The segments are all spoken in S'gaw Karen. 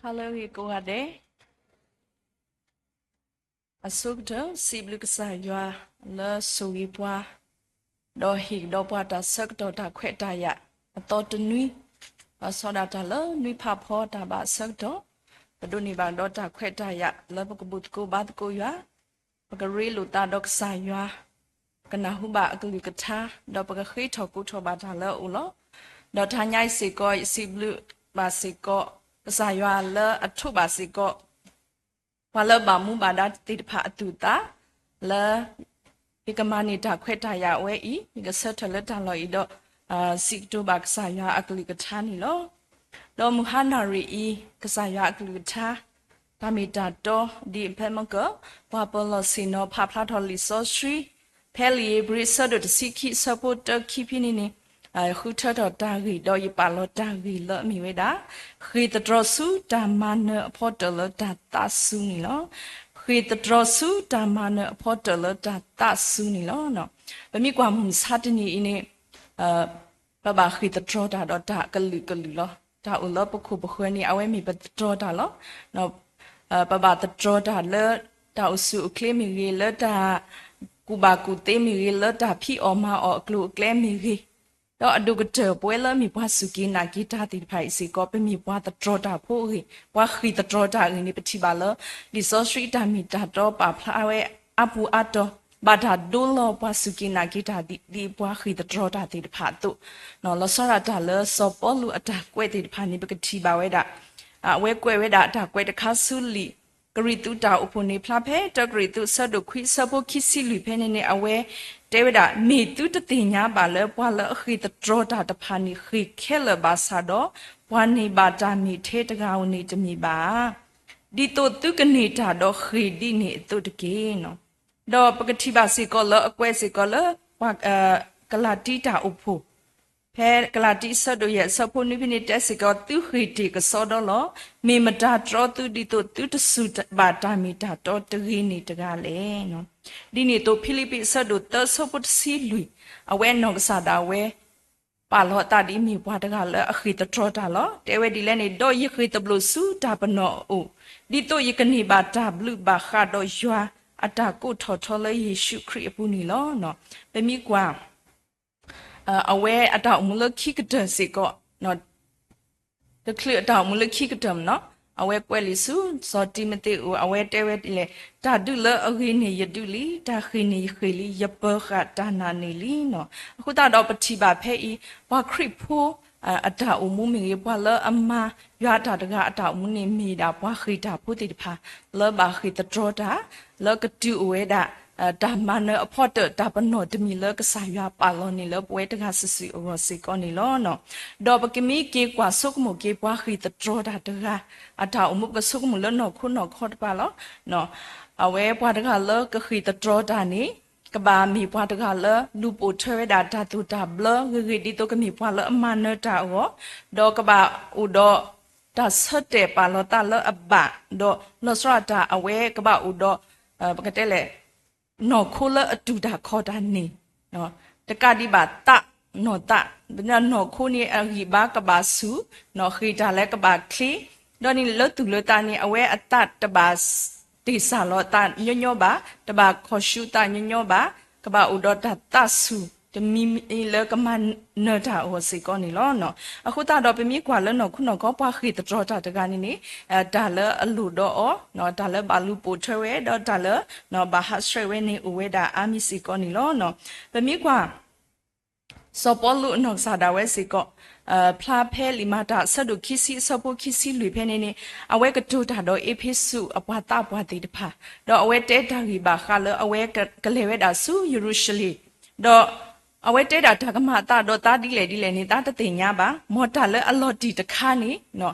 ဟါလၢအဂ့ၤကိးဂၤဒဲး, အဆိကတၢၢ် စံးဘျုးကစၢ်ယွၤလၢဆိၣ်ဂ့ၤပှၤ, ဒီးဟ့ၣ်ကဒီးပှၤတၢ်ဆၢကတီၢ်တၢ်ခွဲးတၢ်ယာ်အသီတနွံ, လီၤဆီဒၣ်တၢ်လၢနွံဖးဖီတၢ်ဘၣ်အဆၢကတီၢ်, ပဒိးန့ၢ်ဘၣ်ကဒီးတၢ်ခွဲးတၢ်ယာ်လၢပကဘူၣ်သကိးဘါသကိးယွၤ, ပကရ့လိာ်သးဒီးကစၢ်ယွၤ, ပကနၢ်ဟူဘၣ်အကလုၢ်ကထါ, ဒီးပကဃ့ထီၣ်ကိးထီၣ်ဘၣ်တၢ်လၢအအိၣ်လီၤ. ဒီးတဟါညါအံၤစ့ၢ်ကီး ယစံးဘျုးဘၣ်စ့ၢ်ကီး ကစၢ်ယွၤလၢအထိးဘၣ်စ့ၢ်ကီး ပှၤလၢအဘၣ်မူဘၣ်ဒါသ့ၣ်တဖၣ်အသူၣ်အသး, လၢယကမၤန့ၢ်တၢ်ခွဲးတၢ်ယာ်အဝဲအံၤ, ယကဆၢထၢၣ်လၢတၢ်လီၢ်အံၤဒီး စံးကတိၤဘၣ်ကစၢ်ယွၤအကလုၢ်ကထါန့ၣ်လီၤ. ဒီးမုၢ်ဟါနၣ်ရံၣ်အံၤ ကစၢ်ယွၤအကလုၢ်ကထါ တၢ်မ့ၢ်တၢ်တီ ဒ်အဖဲမ့ၢ်က ပှၤပၢၤလီၢ်ဆ့ၣ်နီၤဖးဖျါထီၣ်လံာ်စီဆှံ ဖဲလံာ်ဧ့ၤဘြံၤအဆၢဒိၣ်တဆံခံ အဆၢဖိတၢခံဖဲန့ၣ်န့ၣ်, ဃုထၢထီၣ်တၢ်ဂ့ၢ် ဒီးယပာ်လီၤတၢ်ဂ့ၢ်လၢအမ့ၢ်ဝဲဒၣ်, ဃ့ၢ်သတြီၤဆူတၢ်မၤနၢၤအဖီတၢၢ်လၢတၢ်သးစူၤန့ၣ်လီၤ. ဃ့ၢ်သတြီၤဆူတၢ်မၤနၢၤအဖီတၢၢ်လၢတၢ်သးစူၤန့ၣ်လီၤ. ပမ့ၢ်ကွၢ်မုၢ်မဆါတနံၤအံၤန့ၣ် ပဘၣ်ဃ့ၢ်သတြီၤတၢ်ဒီးတၢ်ကလုာ်ကလုာ်လီၤ. တၢ်အိၣ်လၢပခိၣ်ပဃၢၤန့ၣ် အဝဲမ့ၢ်ပသတြီၤတၢ်လီၤ. ပဘၣ်သတြီၤတၢ်လၢတၢ်အိၣ်ဆူၣ်အိၣ်ချ့မ့ၢ်ဂ့ၤ, လၢတၢ်ကူၣ်ဘၣ်ကူၣ်သ့မ့ၢ်ဂ့ၤ, လၢတၢ်ဖံးအီၣ်မၤအီၣ်အကျိၤအကျဲမ့ၢ်ဂ့ၤ, ဒီးအဒိၣ်ကတၢၢ်ပဝဲလၢမ့ၢ်ပှၤစူၢ်က့ၤနာ်က့ၤတၢ်သ့ၣ်တဖၣ်အံၤစ့ၢ်ကီး ပမ့ၢ်ပှၤသတြီၤတၢ်ဖိအဂ့ၢ်, ပှၤဃ့ၢ်သတြီၤတၢ်အဂ့ၢ်န့ၣ် ပထံၣ်ဘၣ်လၢ လံာ်စီဆှံတၢ်မ့ၢ်တၢ်တီပာ်ဖျါဝဲအါပူၤအါတီၤ, ဘၣ်တၢ်ဒိလီၤပှၤစူၢ်က့ၤနာ်က့ၤတၢ်ဒ် ဒ်ပှၤဃ့ၢ်သတြီၤတၢ်သ့ၣ်တဖၣ်အသိး, လီၤဆီဒၣ်တၢ်လၢစီၤပီလူးအတၢ်ကွဲးသ့ၣ်တဖၣ်န့ၣ် ပကထံၣ်ဘၣ်ဝဲဒၣ် အဝဲကွဲးဝဲဒၣ်အတၢ်ကွဲးတခါဆူလံာ် ကရံၣ်သူးတၢ်အိၣ်ဖှိၣ်န့ၣ် ဖျါဖဲ တၢကရံၣ်သူးအဆၢဒိၣ်ခွံ အဆၢဖိခံဆံလွံၢ်ဖဲန့ၣ်န့ၣ် အဝဲတဲဝဲဒၣ်, မ့ၢ်သုတသ့ၣ်ညါဘၣ်လၢ ပှၤလၢအဃ့ၢ်သတြီၤတၢ်တဖၣ်န့ၣ် ဃ့ၢ်ခဲလၢာ်ဘၣ်ဆၣ်ဒီး ပှၤန့ၢ်ဘၣ်တၢ်မ့ၢ်ထဲတဂၤဧိၤန့ၣ်တမ့ၢ်ဘၣ်ဧါ. ဒ်သိးသုကန့ၢ်တၢ်ဒီးဃ့ၢ်ဒ်န့ၣ်အသိးတက့ၢ်. ဒီးပကထံၣ်ဘၣ်စ့ၢ်ကီးလၢအကွဲးစ့ၢ်ကီးလၢ ပှၤ ကလၤတံတၢ်အိၣ်ဖှိၣ် ဖဲကလၤတံအဆၢဒိၣ်ယဲၢ်အဆၢဖိနွံဖဲန့ၣ်တဲစ့ၢ်ကီး, သုဃ့ၢ်တ့ၢ်ကစီဒီလီၤ. မ့ၢ်မတၤတြီသု ဒ်သိးသုတစူၢ်ဘၣ်တၢ်မ့ၢ်တၢ်တီတဂ့ၤန့ၣ်တဂၤလဲၣ်. ဒ်န့ၣ်အသိး ဖံလံးပံးအဆၢဒိၣ်သၢအဆၢဖိတဆံလွံၢ်, အဝဲအနီၢ်ကစၢ်ဒၣ်ဝဲ ပာ်လီၤအသးဒ်အမ့ၢ်ပှၤတဂၤလၢအဃ့ၢ်သတြီတၢ်လီၤ. တဲဝဲဒ်လဲၣ်န့ၣ်, ဒီးယဃ့ၢ်သဘျိးဆူတၢ်ပနီၣ်အအိၣ်, ဒ်သိးယကန့ၢ်ဘၣ်တၢ်ဘျုးဘၣ်ဃးဒီးယွၤအတၢ်ကိးထီၣ်ထီလၢယ့ၣ်ၡူးခရံာ်အပူၤန့ၣ်လီၤ. ပမ့ၢ်ကွၢ် အဝဲအတၢ်အိၣ်မူလၢခံကတၢၢ်စ့ၢ်ကီး, တချုးအတၢ်အိၣ်မူလၢခံကတၢၢ်မ့ၢ်နီၤ, အဝဲကွဲးလံာ်ဆူစီၤတံၤမသ့းအအိၣ်, အဝဲတဲဝဲဒ်လဲၣ်, တၢ်ဒုးလၢအဂ့ၤန့ၣ်ယဒုးလံ, တၢ်ဃ့ၢ်န့ၣ်ယဃ့ၢ်လံ, ယပၢၤဃာ်တၢ်နာ်န့ၢ်လံနီၤ. အဃိသတးဒီးပထံၣ်ဘၣ်ဖဲအံၤ, ပှၤခရံာ်ဖိ အတၢ်အိၣ်မူမ့ၢ်ဂ့ၤ, ပှၤလၢအမၤယွၤအတၢ်တဂၤအတၢ်အိၣ်မူန့ၣ် မ့ၢ်ဒၣ်ပှၤဃ့ၢ်တၢ်ဖိသ့ၣ်တဖၣ် လၢဘၣ်ဃ့ၢ်သတြီတၢ်, လၢကတုၤအိၣ်ဝဲဒၣ် တၢ်မၤနၢၤအဖီတၢၣ် တၢ်ပနီၣ်တမံၤလၢကစၢ်ယွၤပာ်လီၤန့ၢ်လၢပဝဲတဂၤစုာ်စုာ်အဂီၢ်စ့ၢ်ကီးန့ၣ်လီၤ. ဒီးပကမ့ၢ်က့ၤကွၢ်ဆိကမိၣ်က့ၤပှၤဃ့ၢ်သတြီတၢ်တဂၤ အတၢ်အိၣ်မူ ပကဆိကမိၣ်လၢနီၢ်ခိနီၢ်ခီတဖၣ်လီၤ. အဝဲပှၤတဂၤလၢကဃ့ၢ်သတြီတၢ်န့ၣ် ကဘၣ်မ့ၢ်ပှၤတဂၤလၢလူၤပိာ်ထွဲဝဲဒၣ်တၢ်သိၣ်တၢ်ဘျၢ ဂ့ၤဂ့ၤဒ်သိးကမ့ၢ်ပှၤလၢအမၤနၢၤတၢ်အဂီၢ်, ဒီးကဘၣ်အိၣ်ဒီးတၢ်ဆၢတဲာ်ပာ်လီၤသးလၢအဘၣ်, ဒီးလီၤဆီဒၣ်တၢ်အဝဲကဘၣ်အိၣ်ဒီး ပကတဲလဲၣ် နီၢ်ခိလၢအတူၢ်တၢ်ခီၣ်တၢ်န့ၣ်, တကးဒံးဘၣ်သးနီၢ်သး, နီၢ်ခိန့ၣ်အဂံၢ်ဘါကဘၣ်ဆူၣ်, ဃ့ၢ်တၢ်လၢကဘၣ်ချ့, ဒီးန့ၣ်လၢသူၣ်လၢသးန့ၣ် အဝဲအသးတဘၣ်တ့ၢ်စၢ်လီၤသးညီညီဘၣ်, တဘၣ်ခီၣ်ဆူသးညီညီဘၣ်, ကဘၣ်အိၣ်ဒီးတၢ်သးဆူၣ်တမံၤမံၤလၢကမၤနၢၤတၢ်အဂီၢ်စ့ၢ်ကီးန့ၣ်လီၤ. အဃိသတးဒီးပမ့ၢ်ကွၢ်လၢနီၢ်ခိနီၢ်ခီ ပှၤဃ့ၢ်သတြီတၢ်တဂၤန့ၣ်န့ၣ် တၢ်လၢအလိၣ်ဒီးအီၤ, တၢ်လၢဘၣ်လူၤပိာ်ထွဲဝဲ ဒီးတၢ်လၢ ဘၣ်ဟးဆှဲးဝဲန့ၣ်အိၣ်ဝဲဒၣ်အါမံၤစ့ၢ်ကီးန့ၣ်လီၤ. ပမ့ၢ်ကွၢ် စီၤပီလူးအနီၢ်ကစၢ်ဒၣ်ဝဲစ့ၢ်ကီး ဖျါဖဲလံာ်မၤတၢ်အဆၢဒိၣ်ခံဆံအဆၢဖိခံဆံလွံၢ်ဖဲန့ၣ်န့ၣ် အဝဲကတိၤတၢ်ဒီးအ့းဖ့းစူးအပှၤသးပှၢ်သ့ၣ်တဖၣ်, ဒီးအဝဲတဲတၢ်ဂ့ၢ်ဘၣ်ဃးလၢအဝဲကလဲၤဝဲဒၣ်ဆူယရူၤၡလ့ၣ်, ဒီးအဝဲတဲဒၣ်တၢ်ကမၤအသးဒီးသးဒ်လဲၣ်ဒ်လဲၣ်န့ၣ် သးတသ့ၣ်ညါဘၣ်, မ်တၢ်လၢအလီၤတံၢ်တခါန့ၣ်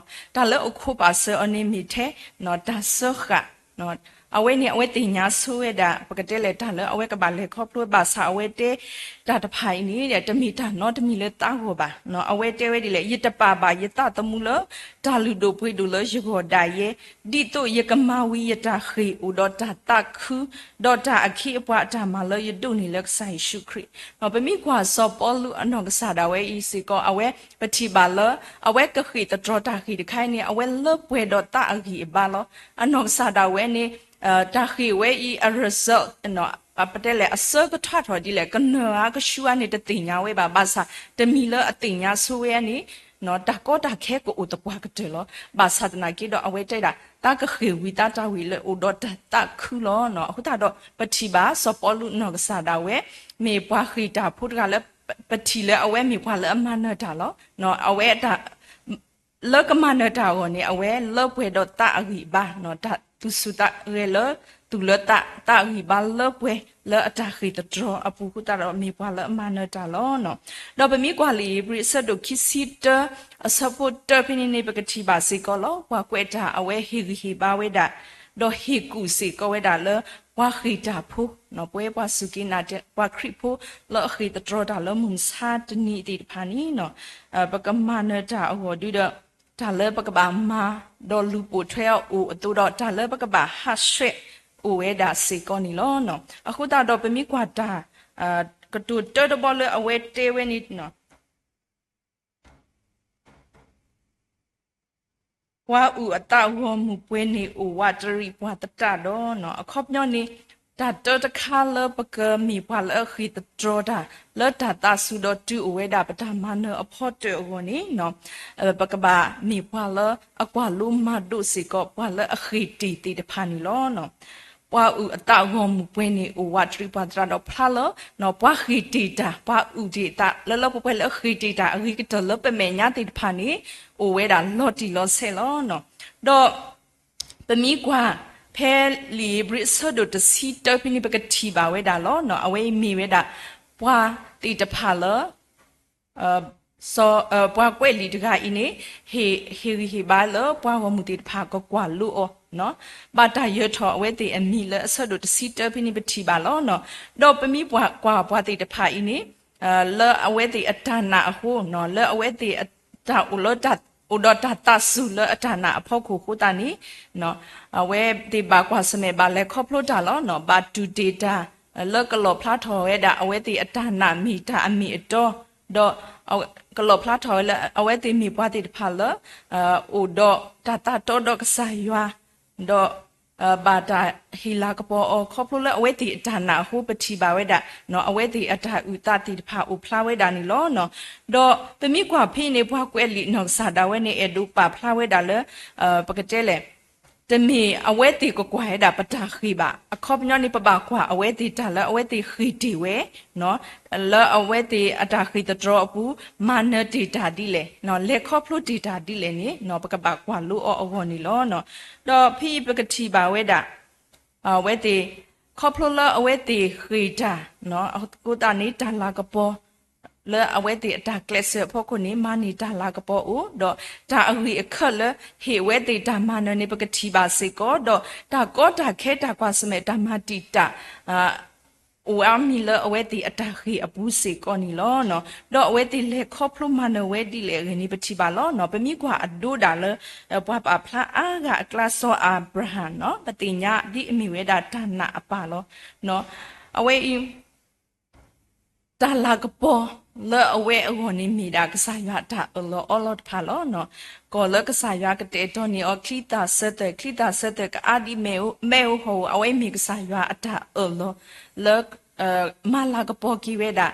တၢ်လၢအခိးပာ်စၢၤအီၤန့ၣ်မ့ၢ်ထဲ တၢ်စၢဃာ် အဝဲန့ၣ် အဝဲသ့ၣ်ညါဆိဝဲဒၣ် ပကတဲလဲၣ် တၢ်လၢအဝဲကဘၣ်လဲၤခီဖျိ ဘၣ်ဆၣ်အဝဲတဲ တၢ်တဖၣ်အံၤန့ၣ် တမ့ၢ်တၢ်နီတမံၤလၢသးဂီၢ်ဘၣ်. အဝဲတဲဝဲဒ်လဲၣ်, ယတပာ်ဘၣ်ယသးသမူလၢ တၢ်လုၢ်ဒိၣ်ပှ့ၤဒိၣ်လၢယဂီၢ်ဒၣ်ယဲ, ဒ်သိးယကမၤဝံၤယတၢ်ဃ့ၢ်အိၣ်ဒီးတၢ်သးခု, ဒီးတၢ်အခံအပှၤအတၢ်မၤလၢယဒိးန့ၢ်လၢကစၢ်ယ့ၣ်ၡူးခရံာ်. ပမ့ၢ်ကွၢ်စီၤပီလူးအနီၢ်ကစၢ်ဒၣ်ဝဲအံၤစ့ၢ်ကီး အဝဲပထံၣ်ဘၣ်လၢ အဝဲကဃ့ၢ်သတြီၤတၢ်ဃ့ၢ်တခါအံၤန့ၣ် အဝဲလၢပှဲၤဒီးသးအဂံၢ်အဘါလီၤ. အနီၢ်ကစၢ်ဒၣ်ဝဲန့ၣ် တၢ်ဃ့ၢ်ဝဲအံၤ အresult ပတဲလဲၣ် အဆၢကထၣ်ထီၣ်ဒ်လဲၣ် ကနၢၤဧါကဆူဧါန့ၣ် တသ့ၣ်ညါဝဲဘၣ်. ဘၣ်ဆၣ်တမံၤလၢအသ့ၣ်ညါဆိဝဲန့ၣ် တၢ်ကီတၢ်ခဲကအိၣ်သပှၢ်ကတၢၢ်လီၤ. ဘၣ်ဆၣ်သနာ်က့ဒီး အဝဲတဲဒၣ် သးကဃ့ၢ်ဝံသးတၢ်ဝံၤလၢအိၣ်ဒီးတၢ်သးခုလီၤ. အဃိသတးဒီး ပထံၣ်ဘၣ်စီၤပီလူးနီၢ်ကစၢ်ဒၣ်ဝဲ မ့ၢ်ပှၤဃ့ၢ်တၢ်ဖိတဂၤလၢ ပထံၣ်လၢအဝဲမ့ၢ်ပှၤလၢအမၤနၢၤတၢ်လီၤ. အဝဲ လၢကမၤနၢၤတၢ်အဂီၢ်န့ၣ် အဝဲလၢပှဲၤဒီးသးအဂံၢ်အဘါ, တၢ်သူၣ်ဆူၣ်သးဂဲၤလၢ သူၣ်လၢသး သးအဂံၢ်အဘါလၢပှဲၤလၢအတၢ်ဃ့ၢ်သတြီၤအပူၤအဃိသတးဒီး မ့ၢ်ပှၤလၢအမၤနၢၤတၢ်လီၤ. ဒီးပမ့ၢ်ကွၢ်လံာ်ဧ့ၤဘြံၤအဆၢဒိၣ်ခံဆံတၢ အဆၢဖိတၢဖဲန့ၣ်န့ၣ် ပကထံၣ်ဘၣ်စ့ၢ်ကီးလီၤ. ပှၤကွဲးတၢ်အဝဲဟ့ၣ်ဂံၢ်ဟ့ၣ်ဘါဝဲဒၣ် ဒီးဟ့ၣ်ကူၣ်စ့ၢ်ကီးဝဲဒၣ်လၢ ပှၤဃ့ၢ်တၢ်ဖိ ပဝဲပှၤစူၢ်က့ၤနာ်က့ၤ ပှၤခရံာ်ဖိလၢအဃ့ၢ်သတြီၤတၢ်လၢမုၢ်မဆါတနံၤသ့ၣ်တဖၣ်န့ၣ် ပကမၤနၢၤတၢ်အဂီၢ်ဒုဒီး တၢ်လၢပကဘၣ်မၤ ဒီးလူၤပိာ်ထွဲအီၤအိၣ်အသိးဒီး တၢ်လၢပကဘၣ်ဟးဆှဲးအိၣ်ဝဲဒၣ်စ့ၢ်ကီးန့ၣ်လီၤ. အဃိသတးဒီးပမ့ၢ်ကွၢ်တၢ် ကတိၤတၢတဘီလၢအဝဲတဲဝဲန့ၣ် ပှၤအုၣ်အသးဂီၢ်မုၢ်ပှဲၤန့ၣ်အိၣ်ဝးတရံးပှၤသတးဒီး အခီပညီန့ၣ် တၢ်တၢတခါလၢပကမ့ၢ်ပှၤလၢအဃ့ၢ်သတြီၤတၢ် လၢတၢ်သးစူၤဒီးတုၤအိၣ်ဝဲဒၣ်ပတၢ်မၤနၢၤအဖီတၢၣ်အဂီၢ်န့ၣ် ပကဘၣ်မ့ၢ်ပှၤလၢအကွၢ်လိမၤဒိးစ့ၢ်ကီးပှၤလၢအဃ့ၢ်တ့ၢ်သ့ၣ်တဖၣ်န့ၣ်လီၤ. ပှၤအုၣ်အသးဂီၢ်မုၢ်ပှဲၤန့ၣ်အိၣ်ဝးတရံးပှၤသတးဒီးဖျါလၢ ပှၤဃ့ၢ်တ့ၢ်တၢ် ပှၤအုၣ်တ့ၢ်အသးလၢလၢပှဲၤပှဲၤလၢအဃ့ၢ်တ့ၢ်တၢ်အဂ့ၤကတၢၢ်လၢပမဲာ်ညါသ့ၣ်တဖၣ်န့ၣ် အိၣ်ဝဲဒၣ်လီၤတံၢ်လီၤဆဲးလီၤ. ဒီး ပမ့ၢ်ကွၢ်ဖဲလံာ်ဧ့ၤဘြံၤအဆၢဒိၣ်တဆံတၢဖဲန့ၣ် ပကထံၣ်ဘၣ်ဝဲဒၣ်လီၤ. အဝဲအံၤမ့ၢ်ဝဲဒၣ် ပှၤသ့ၣ်တဖၣ်လၢ ပှၤကွဲးလံာ်တဂၤအံၤန့ၣ် ဟ့ၣ်ဂံၢ်ဟ့ၣ်ဘါလၢပှၤဂီၢ်မုၢ်သ့ၣ်တဖၣ်ကကွၢ်လိအီၤ ဘၣ်တၢ်ယၢၤထီၣ်အဝဲသ့ၣ်အမံၤလၢအဆၢဒိၣ်တဆံတၢဖဲန့ၣ် ပထံၣ်ဘၣ်လီၤ. ဒီးပမ့ၢ်ကွၢ်ပှၤသ့ၣ်တဖၣ်အံၤန့ၣ် လၢအဝဲသ့ၣ်အတၢ်နာ်အဃိ လၢအဝဲသ့ၣ်အတၢ်အိၣ်လၢ အိၣ်ဒီးတၢ်သးစူၤလၢအတၢ်နာ်အဖီခိၣ်အဃိသတးန့ၣ် အဝဲသ့ၣ်ဘၣ်ကွၢ်ဆၢၣ်မဲာ်ဘၣ်လဲၤခီဖျိတၢ်လီၤ. ဘၣ်တူၢ်တ့ၢ်တၢ် လၢကလီၣ်ဖျါထီၣ်ဝဲဒၣ်အဝဲသ့ၣ်အတၢ်နာ်မ့ၢ်တၢ်အမ့ၢ်အတီ ဒီး ကလီၣ်ဖျါထီၣ်ဝဲလၢအဝဲသ့ၣ်မ့ၢ်ပှၤသ့ၣ်တဖၣ်လၢ အိၣ်ဒီးတၢ်သးတီဒီးကစၢ်ယွၤ ဒီး ဘၣ်တၢ်ဟ့ၣ်လၤကပီၤအီၤ ခီဖျိလၢအဝဲသ့ၣ်အတၢ်နာ်အဃိ ပထံၣ်ဘၣ်ဝဲဒၣ် အဝဲသ့ၣ်အတၢ်အုၣ်သးသ့ၣ်တဖၣ်အိၣ်ဖျါဝဲဒၣ်န့ၣ်လီၤ. ဒီးပမ့ၢ်ကွၢ်ဖဲအံၤန့ၣ် ပှၤကွဲးလံာ်နီၢ်ကစၢ်ဒၣ်ဝဲန့ၣ် အဲၣ်ဒိးပာ်ဖျါဝဲဒၣ်လၢ ပကတဲလဲၣ် တမ့ၢ်အဝဲသ့ၣ်ကကွၢ်ဝဲဒၣ်ပတၢ်ဃ့ၢ်ဘၣ်. အခီပညီန့ၣ် ပဘၣ်ကွၢ်အဝဲသ့ၣ်တၢ်လၢအဝဲသ့ၣ်ဃ့ၢ်တ့ၢ်ဝဲ လၢအဝဲသ့ၣ်အတၢ်ဃ့ၢ်သတြီၤအပူၤ မၤနၢၤတ့ၢ်တၢ်ဒ်လဲၣ် လဲၤခီဖျိတ့ၢ်တၢ်ဒ်လဲၣ်န့ၣ် ပကဘၣ်ကွၢ်လိအီၤအဂီၢ်န့ၣ်လီၤ. ဒီးဖဲအံၤပကထံၣ်ဘၣ်ဝဲဒၣ် အဝဲသ့ၣ် ခီဖျိလၢအဝဲသ့ၣ်ဃ့ၢ်တၢ် အဃိသတးန့ၣ် တၢ်လၤကပီၤ လၢအဝဲသ့ၣ်အတၢ်ကျဲးစၢးအဖီခိၣ်န့ၣ် မၤန့ၢ်တၢ်လၤကပီၤအိၣ် ဒီးတၢ်အဂ့ၢ်အခၢၣ်လၢဟ့ၣ်အဝဲသ့ၣ်တၢ်မၤနၢၤန့ၣ် ပကထံၣ်ဘၣ်စ့ၢ်ကီး ဒီးတၢ်ကီတၢ်ခဲတၢ်ကွၢ်ဆၢၣ်မဲာ်တၢ်မၤတံာ်တာ် အိၣ်အါမံၤလၢအဝဲသ့ၣ်အတၢ်ဃ့ၢ်အပူၤစ့ၢ်ကီးန့ၣ်လီၤ. ဒီးအဝဲသ့ၣ်လဲၤခီဖျိမၤနၢၤဝဲဒ်လဲၣ်အဂ့ၢ်န့ၣ် ပထံၣ်ဘၣ်လီၤ. ပမ့ၢ်ကွၢ်အဒိဒၣ်လၢ ပှၤပာ်ဖျါအါဂၤအကျါ စီၤအၤဘြၤဟၣ် ပသ့ၣ်ညါဒ်အမ့ၢ်ဝဲဒၣ်တၢ်နာ်အပၢ်လီၤ. အဝဲအံၤ တၢ်လၤကပီၤလၢအဝဲအဂီၢ်န့ၣ်မ့ၢ်ဒၣ်ကစၢ်ယွၤအတၢ်အၢၣ်လီၤအီလီၤတဖၣ်လီၤ. ကီၢ်လၢကစၢ်ယွၤကတဲာ်ကတီၤန့ၢ်အီၤ ချံသၣ်ဆၢသၢၣ်, ချံသၣ်ဆၢသၢၣ်ကအါဒ်မ့ၣ်အူဟီၣ်ဧိၤ, အဝဲမ့ၢ်ကစၢ်ယွၤအတၢ်အၢၣ်လီၤ လၢ မၤလၤကပီၤက့ၤဝဲဒၣ်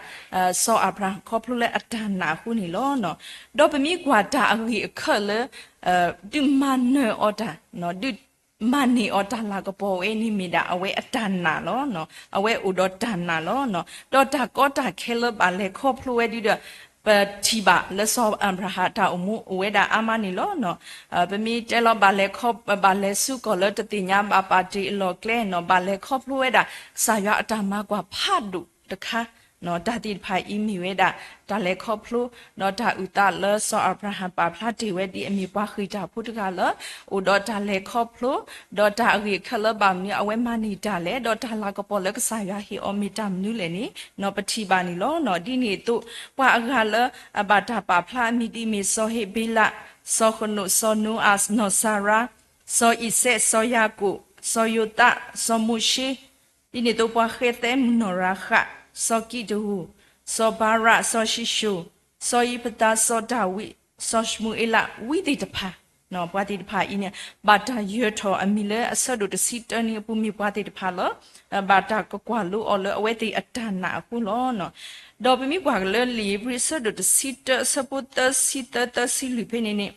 စီၤအၤဘြၤဟၣ်ခီဖျိလၢအတၢ်နာ်အဃိန့ၣ်လီၤ. ဒီးပမ့ၢ်ကွၢ်တၢ်အဂ့ၢ်အခၢၣ်လၢ ဒုးမၤနၢၤအီၤတၢ် ဒုးမၤန့ၢ်အီၤတၢ်လၤကပီၤဝဲန့ၣ်မ့ၢ်ဒၣ်အဝဲအတၢ်နာ်လီၤ. အဝဲအိၣ်ဒီးတၢ်နာ်လီၤ. ဒီးတၢ်ကီတၢ်ခဲလၢဘၣ်လဲၤခီဖျိဝဲဒ်ဒီး ပထံၣ်ဘၣ်လၢစီၤအၤဘြၤဟၣ်တၢ်အိၣ်မူအိၣ်ဝဲဒၣ်အါမးန့ၣ်လီၤ. ပမ့ၢ်တဲလီၤဘၣ်လဲၤခီ ဘၣ်လဲၤဆူကီၢ်လၢတသ့ၣ်ညါဘၣ်ပာ်တ့ၢ်အလီၢ်ကျဲနီၤ ဘၣ်လဲၤခီဖျိဝဲဒၣ် ကစၢ်ယွၤအတၢ်မၤကွၢ်ဖးဒိၣ်တခါ တၢ်သ့ၣ်တဖၣ်အံၤမ့ၢ်ဝဲဒၣ် တၢ်လဲၤခီဖျိ ဒီးတၢ်အုၣ်သးလၢစီၤအၤဘြၤဟၣ်ပာ်ဖျါတ့ၢ်ဝဲဒ်အမ့ၢ်ပှၤဃ့ၢ်တၢ်ဖိတဂၤလၢ အိၣ်ဒီးတၢ်လဲၤခီဖျိ ဒီးတၢ်အဂ့ၢ်အခဲလၢာ်ဘၣ်မနုၤအဝဲမၤန့ၢ်တၢ်လဲၣ် ဒီးတၢ်လၤကပီၤလၢကစၢ်ယွၤဟ့ၣ်အီၤမ့ၢ်တၢ်မနုၤလဲၣ်န့ၣ် ပထံၣ်ဘၣ်န့ၣ်လီၤ. ဒ်န့ၣ်အသိး ပှၤအဂၤလၢအဘၣ်တၢ်ပာ်ဖျါအမံၤဒ်အမ့ၢ် စီၤဟ့းဘ့လး, စီၤဃနိး, စီၤနိအၤ, နီၢ်စၤရါ, စီၤအံၤစဲး, စီၤယၤကိာ်, စီၤယိၤသး, စီၤမိၤၡ့, ဒ်န့ၣ်အသိးပှၤဃဲသဲမုၣ်နီၢ်ရၤဃး, စီၤကံးတဧိၤ, စီၤဘၤရး, စီၤၡံၣ်ၡိၣ်, စီၤယံးဖသး, စီၤဒၤဝံး, စီၤၡမူၤအ့လး ဝံသ့ၣ်တဖၣ် ပှၤသ့ၣ်တဖၣ်အံၤန့ၣ် ဘၣ်တၢ်ယၢၤထီၣ်အမံၤလၢအဆၢဒိၣ်တဆံတၢန့ၣ်အပူၤမ့ၢ်ပှၤသ့ၣ်တဖၣ်လၢ ဘၣ်တၢ်ကကွၢ်လိအီၤလၢအဝဲသ့ၣ်အတၢ်နာ်အဃိလီၤ. ဒီးပမ့ၢ်ကွၢ်က့ၤလၢလံာ်ဧ့ၤဘြံၤအဆၢဒိၣ်တဆံတၢ အဆၢဖိသၢဆံသၢ သၢဆံလွံၢ်ဖဲန့ၣ်န့ၣ်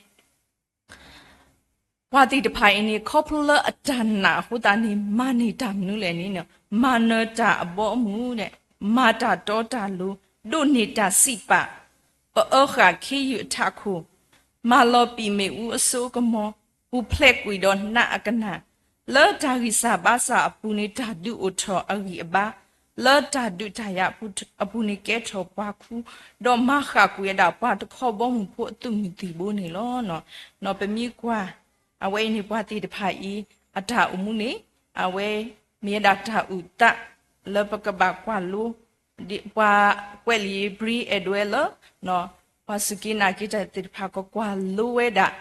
ပှၤသ့ၣ်တဖၣ်အံၤန့ၣ် ခီဖျိလၢအတၢ်နာ်အဃိသတးန့ၣ် မၤန့ၢ်တၢ်မနုၤလဲၣ်န့ၣ် မၤနၢၤတၢ်အဘီအမုၢ်, မၤတၢ်တီတၢ်လိၤ, ဒိးန့ၢ်တၢ်စံးပာ်, ပအၢဃာ်ခ့ယုၢ်အထးခိၣ်, မၤလီၤပံာ်မ့ၣ်အူအစိအကမီၤ, ပူၤဖျဲးကွံာ်ဒီးနးအကနၣ်, လၢတၢ်ဂံၢ်စၢ်ဘါစၢ်အပူၤန့ၣ် တၢ်ဒုးအိၣ်ထီၣ်အဂံၢ်အဘါ, လၢတၢ်ဒုးတၢ်ယၤအပူၤန့ၣ်ကဲထီၣ်ပှၤခူ, ဒီးမၤဃၣ်ကွံာ်ဝဲဒၣ်ပှၤတခီဘီမုၢ်ဖိအသူၣ်မံသံၣ်ဘိန့ၣ်လီၤ. ပမ့ၢ်ကွၢ် အဝဲအံၤန့ၣ်ပှၤသ့ၣ်တဖၣ်အံၤ အတၢ်အိၣ်မူန့ၣ် အဝဲမ့ၢ်ဝဲဒၣ်တၢ်အုၣ်သး လၢပကဘၣ်ကွၢ်လိ ပှၤကွဲးလံာ်ဧ့ၤဘြံၤအဲၣ်ဒိးဝဲလၢ ပှၤစူၢ်က့ၤနာ်က့ၤတၢ်သ့ၣ်တဖၣ်ကကွၢ်လိဝဲဒၣ်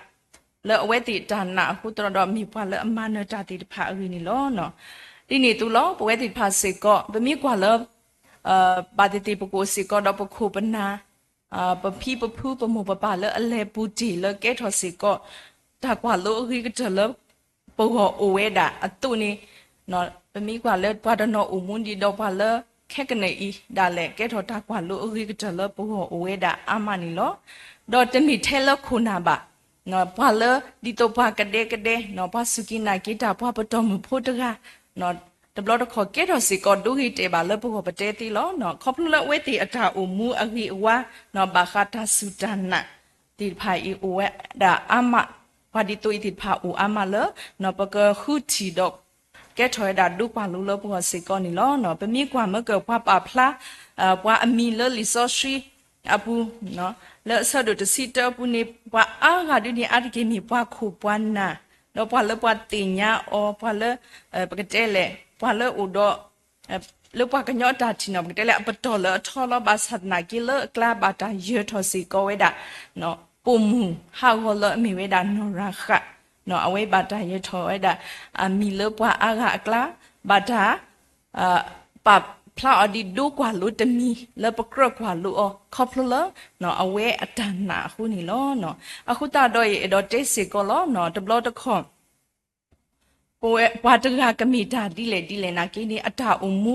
လၢအဝဲသ့ၣ်တၢ်နာ်အဃိသတးဒီးမ့ၢ်ပှၤလၢအမၤနၢၤတၢ်သ့ၣ်တဖၣ်အဂ့ၢ်န့ၣ်လီၤ. ဒ်န့ၣ်အသိးလီၤ ပဝဲသ့ၣ်တဖၣ်စ့ၢ်ကီး ပမ့ၢ်ကွၢ်လၢ ဘၣ်သ့ၣ်သ့ၣ်ပကအိၣ်စ့ၢ်ကီးဒီးပခိၣ်ပနၢ် ပဖံပဖုပမိၢ်ပပၢ်လၢအလဲၤပူၤတ့ၢ်လၢကဲထီၣ်စ့ၢ်ကီး တၢ်ကွၢ်လိအဂ့ၤကတၢၢ်လၢပဂီၢ်အိၣ်ဝဲဒၣ်အသိးန့ၣ် ပမ့ၢ်ကွၢ်လၢပှၤတနီၤအိၣ်မူဒံးဒီးပှၤလၢခဲကနံၣ်အံၤဒၣ်လဲာ် ကဲထီၣ်တၢ်ကွၢ်လိအဂ့ၤကတၢၢ်လၢပဂီၢ်အိၣ်ဝဲဒၣ်အါမးန့ၣ်လီၤ. ဒီးတမ့ၢ်ထဲလၢခိၣ်နၢ်ဘၣ် ပှၤလၢဒ်သိးပှၤကဒဲကဒဲ ပှၤစူၢ်က့ၤနာ်က့ၤတၢ် ပှၤပတီၢ်မုၢ်ဖိတဂၤ တဘျီတခီၣ်ကဲထီၣ်စ့ၢ်ကီးဒိဂ့ၤတဲာ်ဘၣ်လၢပဂီၢ်ပတဲသ့လီၤ. ခီဖျိလၢအဝဲသ့ၣ်အတၢ်အိၣ်မူအဂ့ၤအဝါ ဘၣ်ဃးတၢ်စူၢ်တၢ်နာ်သ့ၣ်တဖၣ်အံၤအိၣ်ဝဲဒၣ်အါမး, ပှၤဒ်သိးအံၤသ့ၣ်တဖၣ်အိၣ်အါမးလၢ ပကဃုထံၣ်ဒီး ကဲထီၣ်ဝဲဒၣ်ဒိကွၢ်လိလၢပဂီၢ်စ့ၢ်ကီးန့ၣ်လီၤ. ပမ့ၢ်ကွၢ်မ့ၢ်ကပှၤပာ်ဖျါ ပှၤအမံၤလၢလံာ်စီဆှံအပူၤ လၢအဆၢဒိၣ်တဆံတၢအပူၤန့ၣ် ပှၤအါဂၤဒုန့ၣ် အါတက့ၢ်မ့ၢ်ပှၤခိၣ်ပှၤနၢ် ဒီးပှၤလၢပှၤသ့ၣ်ညါအီၤ ပှၤလၢ ပကတဲလဲၣ် ပှၤလၢအိၣ်ဒီး လၢပှၤကညီအတၢ်ထံၣ်န့ၣ် ပကတဲလၢအပတီၢ်လၢအထီလီၤ. ဘၣ်ဆၣ်သနာ်က့လၢအကျါဘၣ်တၢ်ယၢၤထီၣ်စ့ၢ်ကီးဝဲဒၣ် ပိာ်မုၣ်ဟးဂီၤလၢအမ့ၢ်ဝဲဒၣ်နီၢ်ရၤဃး အဝဲဘၣ်တၢ်ယၢၤထီၣ်ဝဲဒၣ် အမံၤလၢပှၤအါဂၤအကျါ ဘၣ်တၢ် ပာ်ဖျါအီၤဒ်ဒိကွၢ်လိတမံၤလၢပကြၢးကွၢ်လိအီၤ ခီဖျိလၢ အဝဲအတၢ်နာ်အဃိန့ၣ်လီၤ. အဃိသတးဒီးယအဲၣ်ဒိးတဲစ့ၢ်ကီးလီၤ. တဘျီတခီၣ် ပဝဲပှၤတဂၤကမ့ၢ်တၢ်ဒ်လဲၣ်ဒ်လဲၣ်နာ်က့န့ၣ် အတၢ်အိၣ်မူ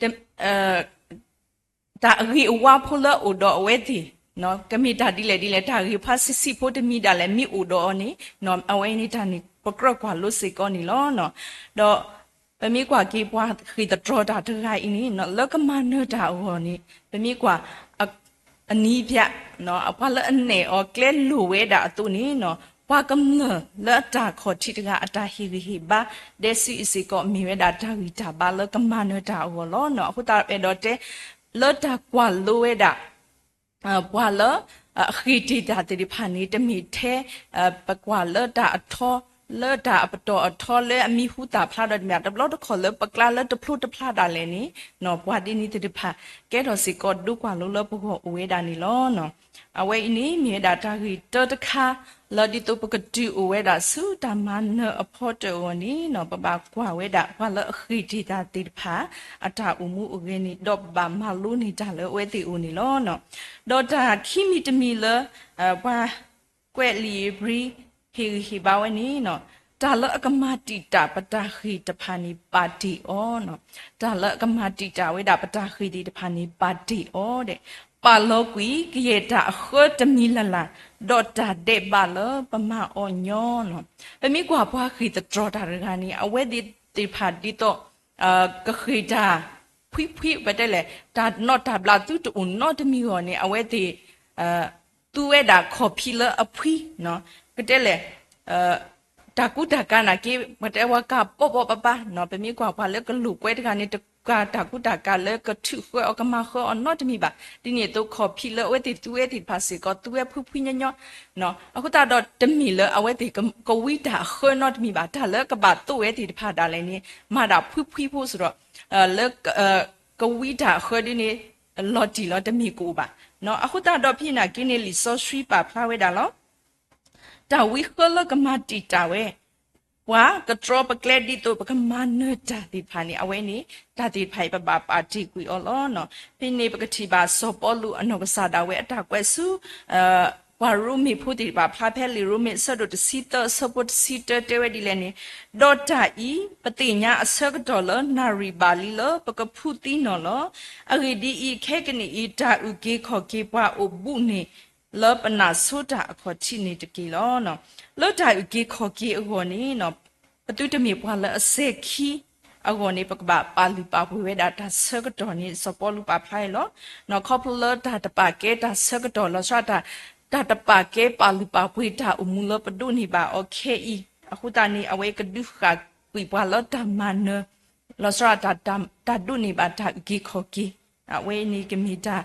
တၢ်အဂ့ၤအဝါဖိလၢအအိၣ်ဒီးအဝဲသ့ၣ် ကမ့ၢ်တၢ်ဒ်လဲၣ်ဒ်လဲၣ် တၢ်ဂ့ၤဖးဆံးဆံးဖိတမံၤဒၣ်လဲာ် မ့ၢ်အိၣ်ဒီးအီၤန့ၣ် အဝဲန့ၣ်တၢ်န့ၣ် ပကြၢးကွၢ်လိစ့ၢ်ကီးန့ၣ်လီၤ. ဒီးပမ့ၢ်ကွၢ်က့ၤပှၤဃ့ၢ်သတြီၤတၢ်တဂၤအံၤန့ၣ် လၢကမၤနၢၤတၢ်အဂီၢ်န့ၣ် ပမ့ၢ်ကွၢ် အနံၤဖၠး ပှၤလၢအနဲၣ်အီၤကျဲလိာ်ဝဲဒၣ်အသိးန့ၣ် ပှၤကမျၢၢ်လၢအတၢ်ခီၣ်ထံးတဂၤ အတၢ်ဟ့ၣ်ဂံၢ်ဟ့ၣ်ဘါ ဒဲစုအံၤစ့ၢ်ကီး မ့ၢ်ဝဲဒၣ်တၢ်ဂံၢ်တၢ်ဘါလၢကမၤနၢၤတၢ်အဂီၢ်လီၤ. အဃိသတးအဲၣ်ဒိးတဲ လၢတၢ်ကွၢ်လိဝဲဒၣ် ပှၤလၢ အဃ့ၢ်တ့ၢ်တၢ်သ့ၣ်တဖၣ်န့ၣ် တမ့ၢ်ထဲ ပကွၢ်လၢတၢ်အထီ လၢတၢ်အပတီၢ်အထီလၢအမံၤဟူသၣ်ဖျါဒီးတမ့ၢ် တဘျီတခီၣ်လၢပကျါလၢတဖျိတဖျါဒၣ်လဲာ်န့ၣ် ပှၤဒ်န့ၣ်သ့ၣ်တဖၣ် ကဲထီၣ်စ့ၢ်ကီးဒိကွၢ်လိလၢပဂီၢ်အိၣ်ဝဲဒၣ်န့ၣ်လီၤ. အဝဲအံၤန့ၣ် မ့ၢ်ဝဲဒၣ်တၢ်ဂ့ၢ်တၢတခါ လၢဒ်သိးပကတုၤအိၣ်ဝဲဒၣ်ဆူတၢ်မၤနၢၤအဖီတၢၣ်အဂီၢ်န့ၣ် ပဘၣ်ကွၢ်ဝဲဒၣ်ပှၤလၢအဃ့ၢ်တ့ၢ်တၢ်သ့ၣ်တဖၣ် အတၢ်အိၣ်မူအိၣ်ဂဲၤန့ၣ် ဒီးပဘၣ်မၤလိန့ၢ်တၢ်လၢအဝဲသ့ၣ်အအိၣ်န့ၣ်လီၤ. ဒီးတၢ်ခံမံၤတမံၤလၢ ပှၤကွဲးလံာ်ဧ့ၤဘြံၤ ဟ့ၣ်ဂံၢ်ဟ့ၣ်ဘါဝဲန့ၣ် တၢ်လၢအကမၤတံာ်တာ်ပတၢ်ဃ့ၢ်တဖၣ်န့ၣ် ပာ်တ့ၢ်အီၤ, တၢ်လၢအကမၤတံာ်တာ်ဝဲဒၣ်ပတၢ်ဃ့ၢ်သ့ၣ်တဖၣ်န့ၣ် ပာ်တ့ၢ်အီၤဒီး ပာ်လီၤကွံာ်ကယဲၢ်တၢ်အဃၢတမံၤလၢ်လၢ် ဒီးတၢ်ဒဲးဘးလၢပမၤအီၤညီလီၤ. ပမ့ၢ်ကွၢ်ပှၤဃ့ၢ်သတြီၤတၢ်တဂၤန့ၣ် အဝဲသ့ၣ်သ့ၣ်တဖၣ်ဒ်သိး ကဃ့ၢ်တၢ် ဖှံဖှံ ပတဲလဲၣ် တၢ်နီၣ်တၢ်ဘျးသုတအိၣ်နီတမံၤအဂီၢ်န့ၣ် အဝဲသ့ၣ် သူဝဲဒၣ်ခီၣ်ဖံးလၢအဖှံ ပတဲလဲၣ် တၢ်ကူတၢ်ကၤနာ်က့ ပတဲဝဲကၤပီၣ်ပီၣ်ပၢ်ပၢ် ပမ့ၢ်ကွၢ်ပှၤလၢကလိာ်ကွဲတဂၤန့ၣ် တမ့ၢ်ပှၤတၢ်ကူတၢ်ကၤလၢကထုးဃၢအီၤ ကမၤဃၢအီၤနီတမံၤဘၣ်. ဒ်န့ၣ်အသိး ခီၣ်ဖံးလၢအဝဲသ့ၣ်သူဝဲသ့ၣ်တဖၣ်စ့ၢ်ကီး သူဝဲဖှံဖှံညီညီ အဃိသတးဒီး တမ့ၢ်လၢအဝဲသ့ၣ်ကဝံတၢ်အဃၢနီတမံၤဘၣ်. တၢ်လၢကဘၣ်သိၣ်ဝဲသ့ၣ်တဖၣ်ဒၣ်လဲာ်န့ၣ် မၤဒၣ်ဖှံဖှံဖိစ့ၢ်ဒီး လၢ ကဝံတၢ်အဃၢဒ်န့ၣ် လီၤတံၢ်လီၤတမ့ၢ်ကအိၣ်ဘၣ်. အဃိသတးဒီး ဖဲနာ်က့န့ၣ် လံာ်စီဆှံပာ်ဖျါဝဲဒၣ်လီၤ. တၢ်ဝံဃၢလၢကမၤတံာ်တာ်ဝဲ ပှၤကတြီပကျဲဒ်သိးပကမၤနၢၤတၢ်သ့ၣ်တဖၣ်န့ၣ် အဝဲန့ၣ် တၢ်သ့ၣ်တဖၣ်အံၤ ပဘၣ်ပာ်တ့ၢ်ကွံာ်အီၤလီၤ. ဖဲန့ၣ်ပကထံၣ်ဘၣ်စီၤပီလူးအနီၢ်ကစၢ်ဒၣ်ဝဲအတၢ်ကွဲးဆူ ပှၤရိမ့ၤဖိသ့ၣ်တဖၣ် ဖျါဖဲလံာ်ရိမ့ၤအဆၢဒိၣ်တဆံသၢ အဆၢဖိတဆံတၢ တဲဝဲဒ်လဲၣ်န့ၣ်, ဒီးတၢ်အံၤ ပသ့ၣ်ညါအဆၢကတီၢ်လၢနၣ်ရံၣ်ဘၣ်လံလၢပကဖုးသံနီၢ်လီၤ. အဂ့ၢ်ဒ်အံၤ, ခဲကနံၣ်အံၤ တၢ်အုၣ်က့ၤခီၣ်က့ၤပှၤအိၣ်ဘူးန့ၣ် လၢပနၢ်ဆိတၢ်အခီၣ်ထံးန့ၣ်တက့ၢ်လီၤ. လၢတၢ်အုၣ်က့ၤခီၣ်က့ၤအဂီၢ်န့ၣ် ပသုတမ့ၢ်ပှၤလၢအစဲၤခံအဂီၢ်န့ၣ် ပကဘၣ်ပာ်လုၢ်ပာ်ပှ့ၤဝဲဒၣ်တၢ်ဆၢကတီၢ်န့ၣ် စီၤပီလူးပာ်ဖျါအီၤလီၤ. ခီဖျိလၢတၢ်တပာ်ကဲတၢ်ဆၢကတီၢ်လီၤဆီဒၣ်တၢ် တၢ်တပာ်ကဲပာ်လုၢ်ပာ်ပှ့ၤတၢ်အိၣ်မူလၢပဒိးန့ၢ်ဘၣ်အီၤခဲအံၤ အဃိသတးန့ၣ် အဝဲကဒုးဃၣ်ကွံာ်ပှၤလၢတၢ်မၤနၢၤ လီၤဆီဒၣ်တၢ် တၢ်ဒိးန့ၢ်ဘၣ်တၢ်အုၣ်က့ၤခီၣ်က့ၤ အဝဲအံၤန့ၣ်ကမ့ၢ်တၢ်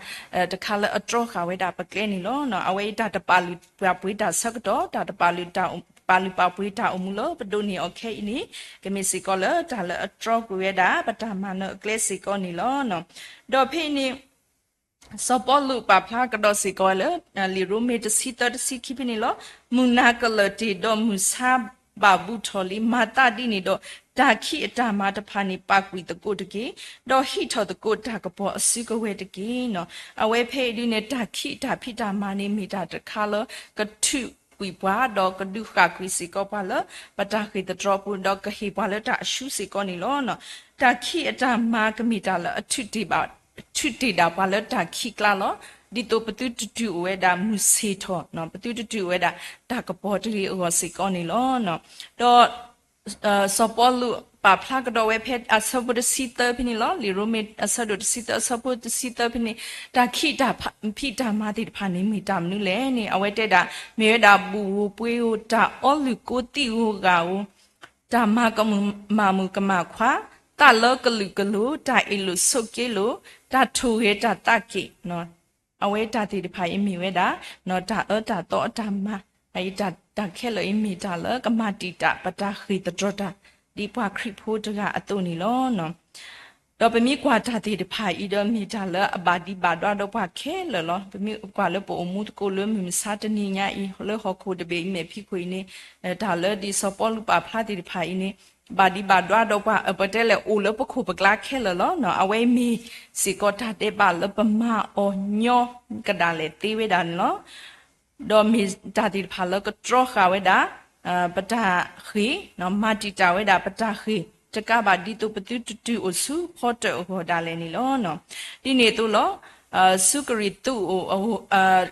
တခါလၢအတြီဃာ်ဝဲဒၣ်ပကျဲန့ၣ်လီၤ. အဝဲအံၤတၢ်တပာ်လုၢ်ပာ်ပှ့ၤတၢ်ဆၢကတီၢ် တၢ်တပာ်လုၢ် ပာ်လုၢ်ပာ်ပှ့ၤတၢ်အိၣ်မူလၢပဒိးန့ၢ်အီၤခဲအံၤန့ၣ် ကမ့ၢ်စ့ၢ်ကီးလၢတၢ်လၢအတြီကွံာ်ဝဲဒၣ် ပတၢ်မၤနၢၤအကျဲစ့ၢ်ကီးန့ၣ်လီၤ. ဒီးဖဲအံၤန့ၣ် စီၤပီလူးပာ်ဖျါကဒီးစ့ၢ်ကီးဝဲလၢ လံာ်ရိမ့ၤတဆံသၢတဆံခံဖဲန့ၣ်လီၤ. မုၢ်နၤကလၢၢ်တ့ၢ်ဒီးမုၢ်ဆါဘၣ်ဘူးထီၣ်လံ, မၤသးဒ်န့ၣ်ဒီး တၢ်ခံးအတၢ်မၤတဖၣ်န့ၣ် ပာ်ကွံာ်သကိးတက့ၢ်, ဒီးဟံးထီၣ်သကိးတၢ်ကပီၤအစုကဝဲၤတက့ၢ်. အဝဲဖဲအံၤဒ်န့ၣ် တၢ်ခံးတၢ်ဖံးတၢ်မၤန့ၣ် မ့ၢ်တၢ်တခါလၢကထုးကွံာ်ပှၤ ဒီးကဒုးဃၣ်ကွံာ်စ့ၢ်ကီးပှၤလၢ ပတၢ်ဃ့ၢ်သတြီပူၤ ဒီးကဟ့ၣ်ပှၤလၢတၢ်အဆူစ့ၢ်ကီးန့ၣ်လီၤ. တၢ်ခံးအတၢ်မၤကမ့ၢ်တၢ်လၢအ ထုးတ့ၢ်ဒၣ်ပှၤလၢတၢ်ခံးကျါလီၤ. ဒ်သိးပသုတတုၤအိၣ်ဝဲဒၣ်မုၢ်ဆ့ၣ်ထီၣ်, ပသုတတုၤအိၣ်ဝဲဒၣ်တၢ်ကပီၤတဂ့ၤအဂီၢ်စ့ၢ်ကီးန့ၣ်လီၤ. ဒီး စီၤပီလူးပာ်ဖျါကဒီးဝဲဖဲအဆၢဖိတဆံသၢဖဲန့ၣ်လီၤ. လံာ်ရိမ့ၤအဆၢဒိၣ်တဆံသၢ အဆၢဖိတဆံသၢဖဲန့ၣ်, တၢ်ခံးတၢ်ဖံးတၢ်မၤသ့ၣ်တဖၣ်န့ၣ် မ့ၢ်တၢ်မနုၤလဲၣ်န့ၣ် အဝဲတဲဒၣ် မ့ၢ်ဝဲဒၣ်ဘူၣ်ဧိၤပှ့ၤဧိၤ တၢ်အီလုၢ်ကိသံၣ်ဧိၤဂၤဧိၤ တၢ်မၤကမၣ်မုၣ်ကမၣ်ခွါ, သးလၢကလုာ်ကလိၤ, တၢ်အ့ၣ်လိာ်ဆိးက့လိာ်, တၢ်ထိၣ်ဂဲၤတၢ်သးက့ၣ်, အဝဲတၢ်သ့ၣ်တဖၣ်အံၤမ့ၢ်ဝဲဒၣ် တၢ်အၢတၢ်သီအတၢ်မၤ, တၢ်ခဲလၢာ်အံၤမ့ၢ်တၢ်လၢကမၤတံာ်တာ် ပတၢ်ဃ့ၢ်သတြီတၢ် ဒ်ပှၤခရံာ်ဖိတဂၤအသိးန့ၣ်လီၤ. ဒီးပမ့ၢ်ကွၢ်တၢ်သ့ၣ်တဖၣ်အံၤဒီး မ့ၢ်တၢ်လၢအဘၣ်ဒံးဘၣ်ဒွါဒီးပှၤခဲလၢာ်လီၤ. ပမ့ၢ်ကွၢ်လၢပအိၣ်မူသကိးလၢမုၢ်မဆါတနံၤညါအံၤ လၢဟီၣ်ခိၣ်တဘ့ၣ်အံၤ မဲာ်ဖံးခိၣ်အံၤန့ၣ် တၢ်လၢဒ်စီၤပီလူးပာ်ဖျါသ့ၣ်တဖၣ်အံၤန့ၣ် ဘၣ်ဒံးဘၣ်ဒွါဒီးပှၤ ပတဲလဲၣ်အိၣ်လၢပခိၣ်ပကျါခဲလၢာ်လီၤ. အဝဲမ့ၢ်စ့ၢ်ကီးတၢ်ဒဲးဘးလၢပမၤအီၤညီကဒၣ်လဲာ်သ့ဝဲဒၣ်န့ၣ်လီၤ. ဒီးမ့ၢ်တၢ်သ့ၣ်တဖၣ်လၢကတြီဃာ်ဝဲဒၣ် ပတၢ်ဃ့ၢ်, မၤတံာ်တာ်ဝဲဒၣ်ပတၢ်ဃ့ၢ် တကးဘၣ်ဒ်သိးပသုတတုၤအိၣ်ဆူဖီတၢၣ်အဂီၢ်ဒၣ်လဲာ်န့ၣ်လီၤ. ဒ်န့ၣ်အသိးလီၤ. ဆူကရံၣ်သူး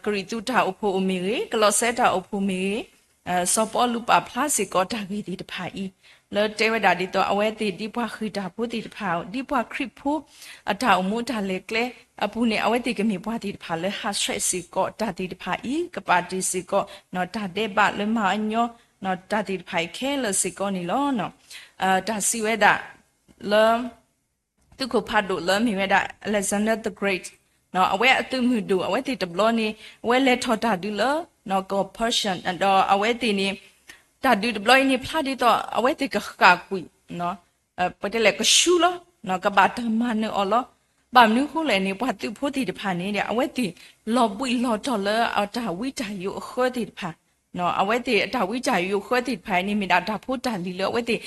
ကရံၣ်သူးတၢ်အိၣ်ဖှိၣ်အိၣ်မ့ၢ်ဂ့ၤ, ကလီးစဲတၢ်အိၣ်ဖှိၣ်မ့ၢ်ဂ့ၤ, စီၤပီလူးပာ်ဖျါစ့ၢ်ကီးတၢ်ဂ့ၢ်သ့ၣ်တဖၣ်အံၤ လၢတဲဝဲဒၣ်ဒ်သိး အဝဲသ့ၣ်ဒ်ပှၤဃ့ၢ်တၢ်ဖိသ့ၣ်တဖၣ်, ဒ်ပှၤခရံာ်ဖိအတၢ်အိၣ်မူအတၢ်လဲၤကျဲအပူၤန့ၣ် အဝဲသ့ၣ်ကမ့ၢ်ပှၤသ့ၣ်တဖၣ်လၢဟးဆှဲးစ့ၢ်ကီးတၢ်သ့ၣ်တဖၣ်အံၤ, ကပာ်တ့ၢ်စ့ၢ်ကီး တၢ်ဒဲးဘးလၢမၤအညီ တၢ်သ့ၣ်တဖၣ်အံၤခဲလၢာ်စ့ၢ်ကီးန့ၣ်လီၤ. တၢ်စံးဝဲဒၣ်လၢ သုးခိၣ်ဖးဒိၣ်လၢမ့ၢ်ဝဲဒၣ် Alexander the Great အဝဲအသုးမုၢ်ဒိၣ် အဝဲသ့ၣ်တဘျီန့ၣ် အဝဲလဲၤထီၣ်တၢ်ဒုးလၢ ကီၢ် Persia ဒီးအဝဲသ့ၣ်န့ၣ် တၢ်ဒုးတဘျီအံၤန့ၣ် ဖျါဒ်သိး အဝဲသ့ၣ်ကဃၣ်ကွံာ် ပတဲလဲၣ်ကဆူလီၤ ကဘၣ်တၢ်မၤနၢၤအီၤလီၤ. ဘၣ်မနုၤဃိလဲၣ်န့ၣ် ပှၤသုးဖိသ့ၣ်တဖၣ်န့ၣ် အဝဲသ့ၣ်လီၤဘှံးလီၤတီၤလၢအတၢ်ဝံတၢ်ယိးအဃၢသ့ၣ်တဖၣ် အဝဲသ့ၣ်အတၢ်ဝံတၢ်ယိးအဃၢသ့ၣ်တဖၣ်အံၤန့ၣ် မ့ၢ်ဒၣ်တၢ်ဖိတၢ်လံၤလၢအဝဲသ့ၣ်